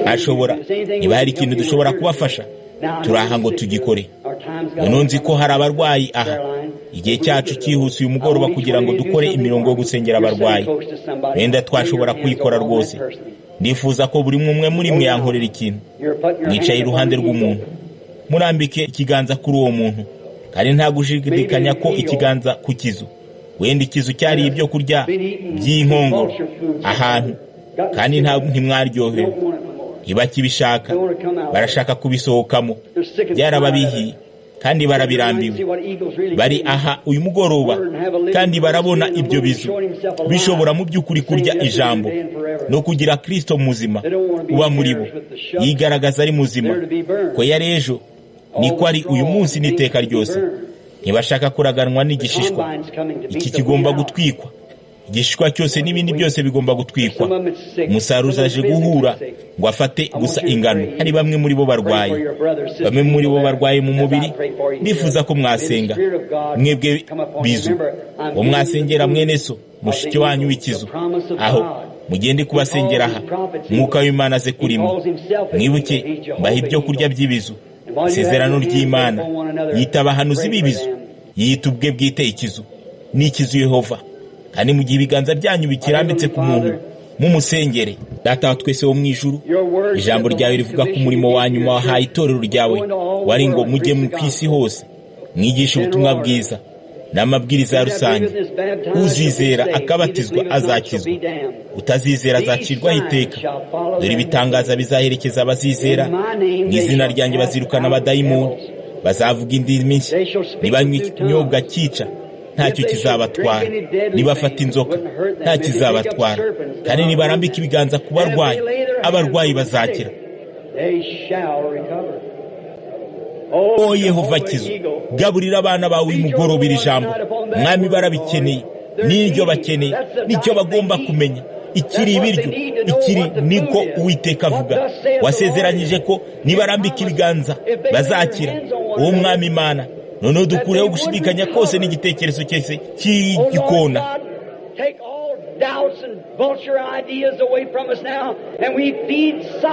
Ashobora, niba hari ikintu dushobora kubafasha, turi aha ngo tugikore. Noneho nzi ko hari abarwayi aha, Igihe cyacu cyihuse uyu mugoroba kugira ngo dukore imirongo yo gusengera abarwayi. Wenda twashobora kuyikora rwose. Ndifuza ko buri umwe muri mwe yankorera ikintu. Mwicaye iruhande rw'umuntu, murambike ikiganza kuri uwo muntu, kandi nta gushidikanya ko ikiganza ku kizu. Wenda ikizu cyari ibyo kurya by'inkongoro ahantu, kandi ntimwaryohewe, ntibakibishaka, barashaka kubisohokamo, byarababihiye kandi barabirambiwe. Bari aha uyu mugoroba kandi barabona ibyo bizu bishobora mu by'ukuri kurya ijambo no kugira Kristo muzima uba muri bo, yigaragaza ari muzima ko yari ejo niko ari uyu munsi n'iteka ryose. Ntibashaka kuraganwa n'igishishwa. Iki kigomba gutwikwa, igishishwa cyose n'ibindi byose bigomba gutwikwa. Umusaruzi aje guhura ngo afate gusa ingano. Hari bamwe muri bo barwaye, bamwe muri bo barwaye mu mubiri. Ndifuza ko mwasenga mwebwe bizu, ngo mwasengera mwene so mushiki wanyu w'ikizu, aho mugende kubasengera aha. Mwuka w'Imana aze kuri mwe. Mwibuke mbaha ibyo kurya by'ibizu, isezerano ry'Imana. Yita abahanuzi b'ibizu, yita ubwe bwite ikizu, n'ikizu Yehova. Kandi mu gihe ibiganza byanyu bikirambitse ku muntu, mumusengere. Data wa twese wo mu ijuru, ijambo ryawe rivuga ko umurimo wa nyuma wahaye itorero ryawe wari ngo mujye ku isi hose mwigishe ubutumwa bwiza n'amabwiriza ya rusange. Uzizera akabatizwa azakizwa, utazizera azacirwaho iteka. Dore ibitangaza bizaherekeza abazizera: mu izina ryanjye bazirukana abadayimoni, bazavuga indimi nshya, nibanywa ikinyobwa cyica ntacyo kizabatwara, nibafata inzoka nta kizabatwara, kandi nibarambika ibiganza ku barwayi, abarwayi bazakira. O Yehova kizu, gaburira abana bawe uyu mugoroba iri jambo. Mwami, barabikeneye, n'iryo bakeneye, nicyo bagomba kumenya. Ikiri ibiryo, ikiri niko Uwiteka avuga. Wasezeranyije ko nibarambika ibiganza bazakira. Uwo Mwami Imana, noneho dukureho gushidikanya kose n'igitekerezo cyose cy'igikona.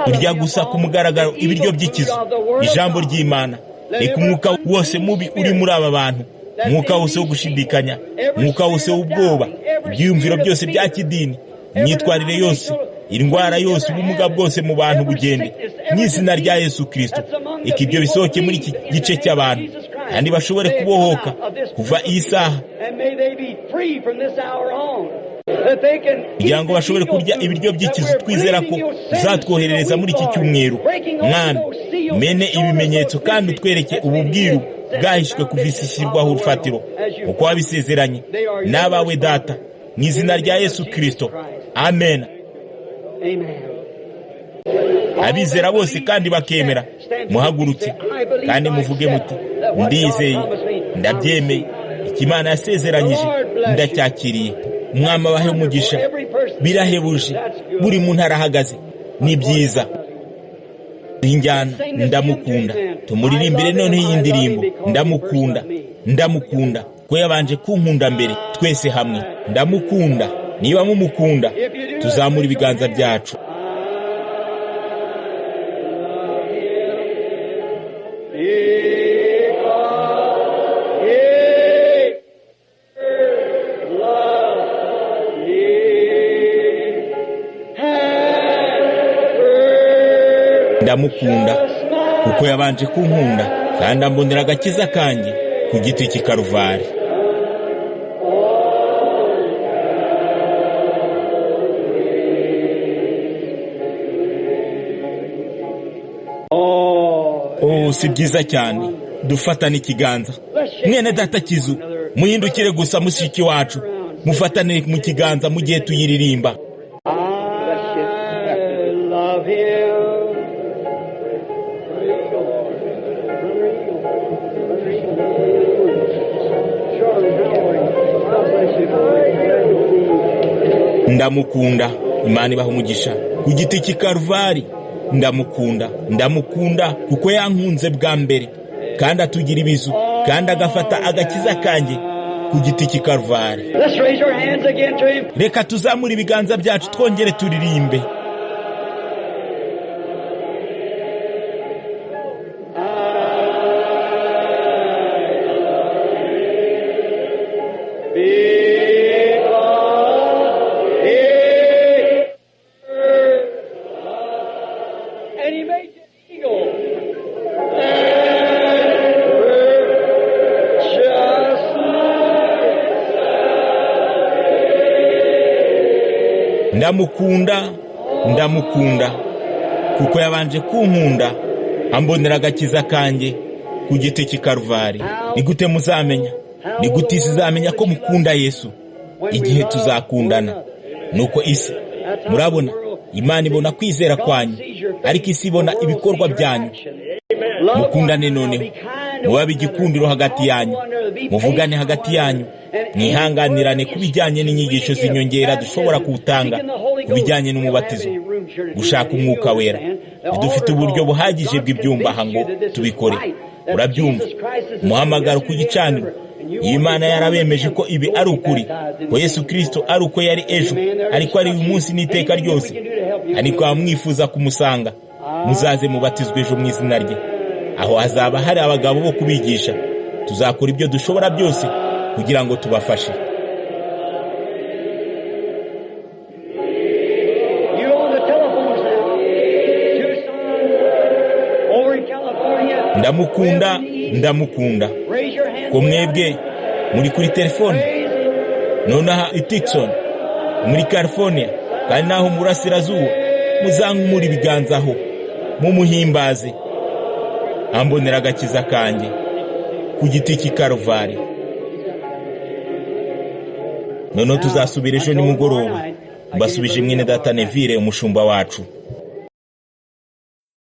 Turya gusa ku mugaragaro ibiryo by'ikizu, ijambo ry'Imana. Reka umwuka wose mubi uri muri aba bantu, umwuka wose wo gushidikanya, umwuka wose w'ubwoba, ibyiyumviro byose bya kidini, imyitwarire yose, indwara yose, ubumuga bwose mu bantu bugende mu izina rya Yesu Kristo. Reka ibyo bisohoke muri iki gice cy'abantu, kandi bashobore kubohoka kuva iyi saha, kugira ngo bashobore kurya ibiryo by'ikizu twizera ko uzatwoherereza muri iki cyumweru. Mwami, mene ibimenyetso kandi utwereke ubu bwiru bwahishwe kuva isi ishyirwaho urufatiro, uko wabisezeranye n'abawe Data, mu izina rya Yesu Kristo, amen. Abizera bose kandi bakemera, muhaguruke kandi muvuge muti: ndizeye, ndabyemeye, icyo Imana yasezeranyije ndacyakiriye. Umwami abahe umugisha. Birahebuje, buri muntu arahagaze, ni byiza. Injyana ndamukunda, tumuririmbire noneho iyi ndirimbo. Ndamukunda, ndamukunda ko yabanje kunkunda mbere. Twese hamwe, ndamukunda. Niba mumukunda, tuzamura ibiganza byacu. Ndamukunda kuko yabanje kunkunda, kandi ambonera agakiza kanjye ku giti cy'i Karuvari. Oh, si byiza cyane dufatane ikiganza. Mwene Data Kizu, muhindukire gusa mushiki wacu, mufatane mu kiganza mu gihe tuyiririmba. Ndamukunda, Imana ibaha umugisha. Ku giti cy'i Karuvari ndamukunda, ndamukunda kuko yankunze bwa mbere, kandi atugira ibizu, kandi agafata agakiza kanjye ku giti cy'i Karuvari. Reka tuzamure ibiganza byacu twongere turirimbe. Ndamukunda, ndamukunda, kuko yabanje kunkunda, ambonera agakiza kanjye ku giti cy'i Karuvari. Ni gute muzamenya? Ni gute isi izamenya ko mukunda Yesu? Igihe tuzakundana. Nuko isi, murabona, Imana ibona kwizera kwanyu, ariko isi ibona ibikorwa byanyu. Mukundane noneho, mubabe igikundiro hagati yanyu, muvugane hagati yanyu, mwihanganirane ku bijyanye n'inyigisho z'inyongera dushobora kuwutanga ku bijyanye n'umubatizo, gushaka umwuka wera. Ntidufite uburyo buhagije bw'ibyumba aha ngo tubikore. Urabyumva, umuhamagaro ku gicaniro. Iyi Imana yarabemeje ko ibi ari ukuri, ko Yesu Kirisito ari uko yari ejo, ariko ari uyu munsi n'iteka ryose. Ariko mwifuza kumusanga, muzaze mubatizwe ejo mu izina rye. Aho hazaba hari abagabo bo kubigisha. Tuzakora ibyo dushobora byose kugira ngo tubafashe. You on the telephones now. Tucson, over in California. Ndamukunda, ndamukunda. Raise your hand. Ko mwebwe muri kuri telefone Praise him. nonaha i Tucson muri California, kandi naho mu burasirazuba, muzankumura ibiganza aho mumuhimbaze. Ambonera agakiza kanjye ku giti cy'i Karuvari. Noneho tuzasubira ejo nimugoroba. Mbasubije mwene data Neville, umushumba wacu.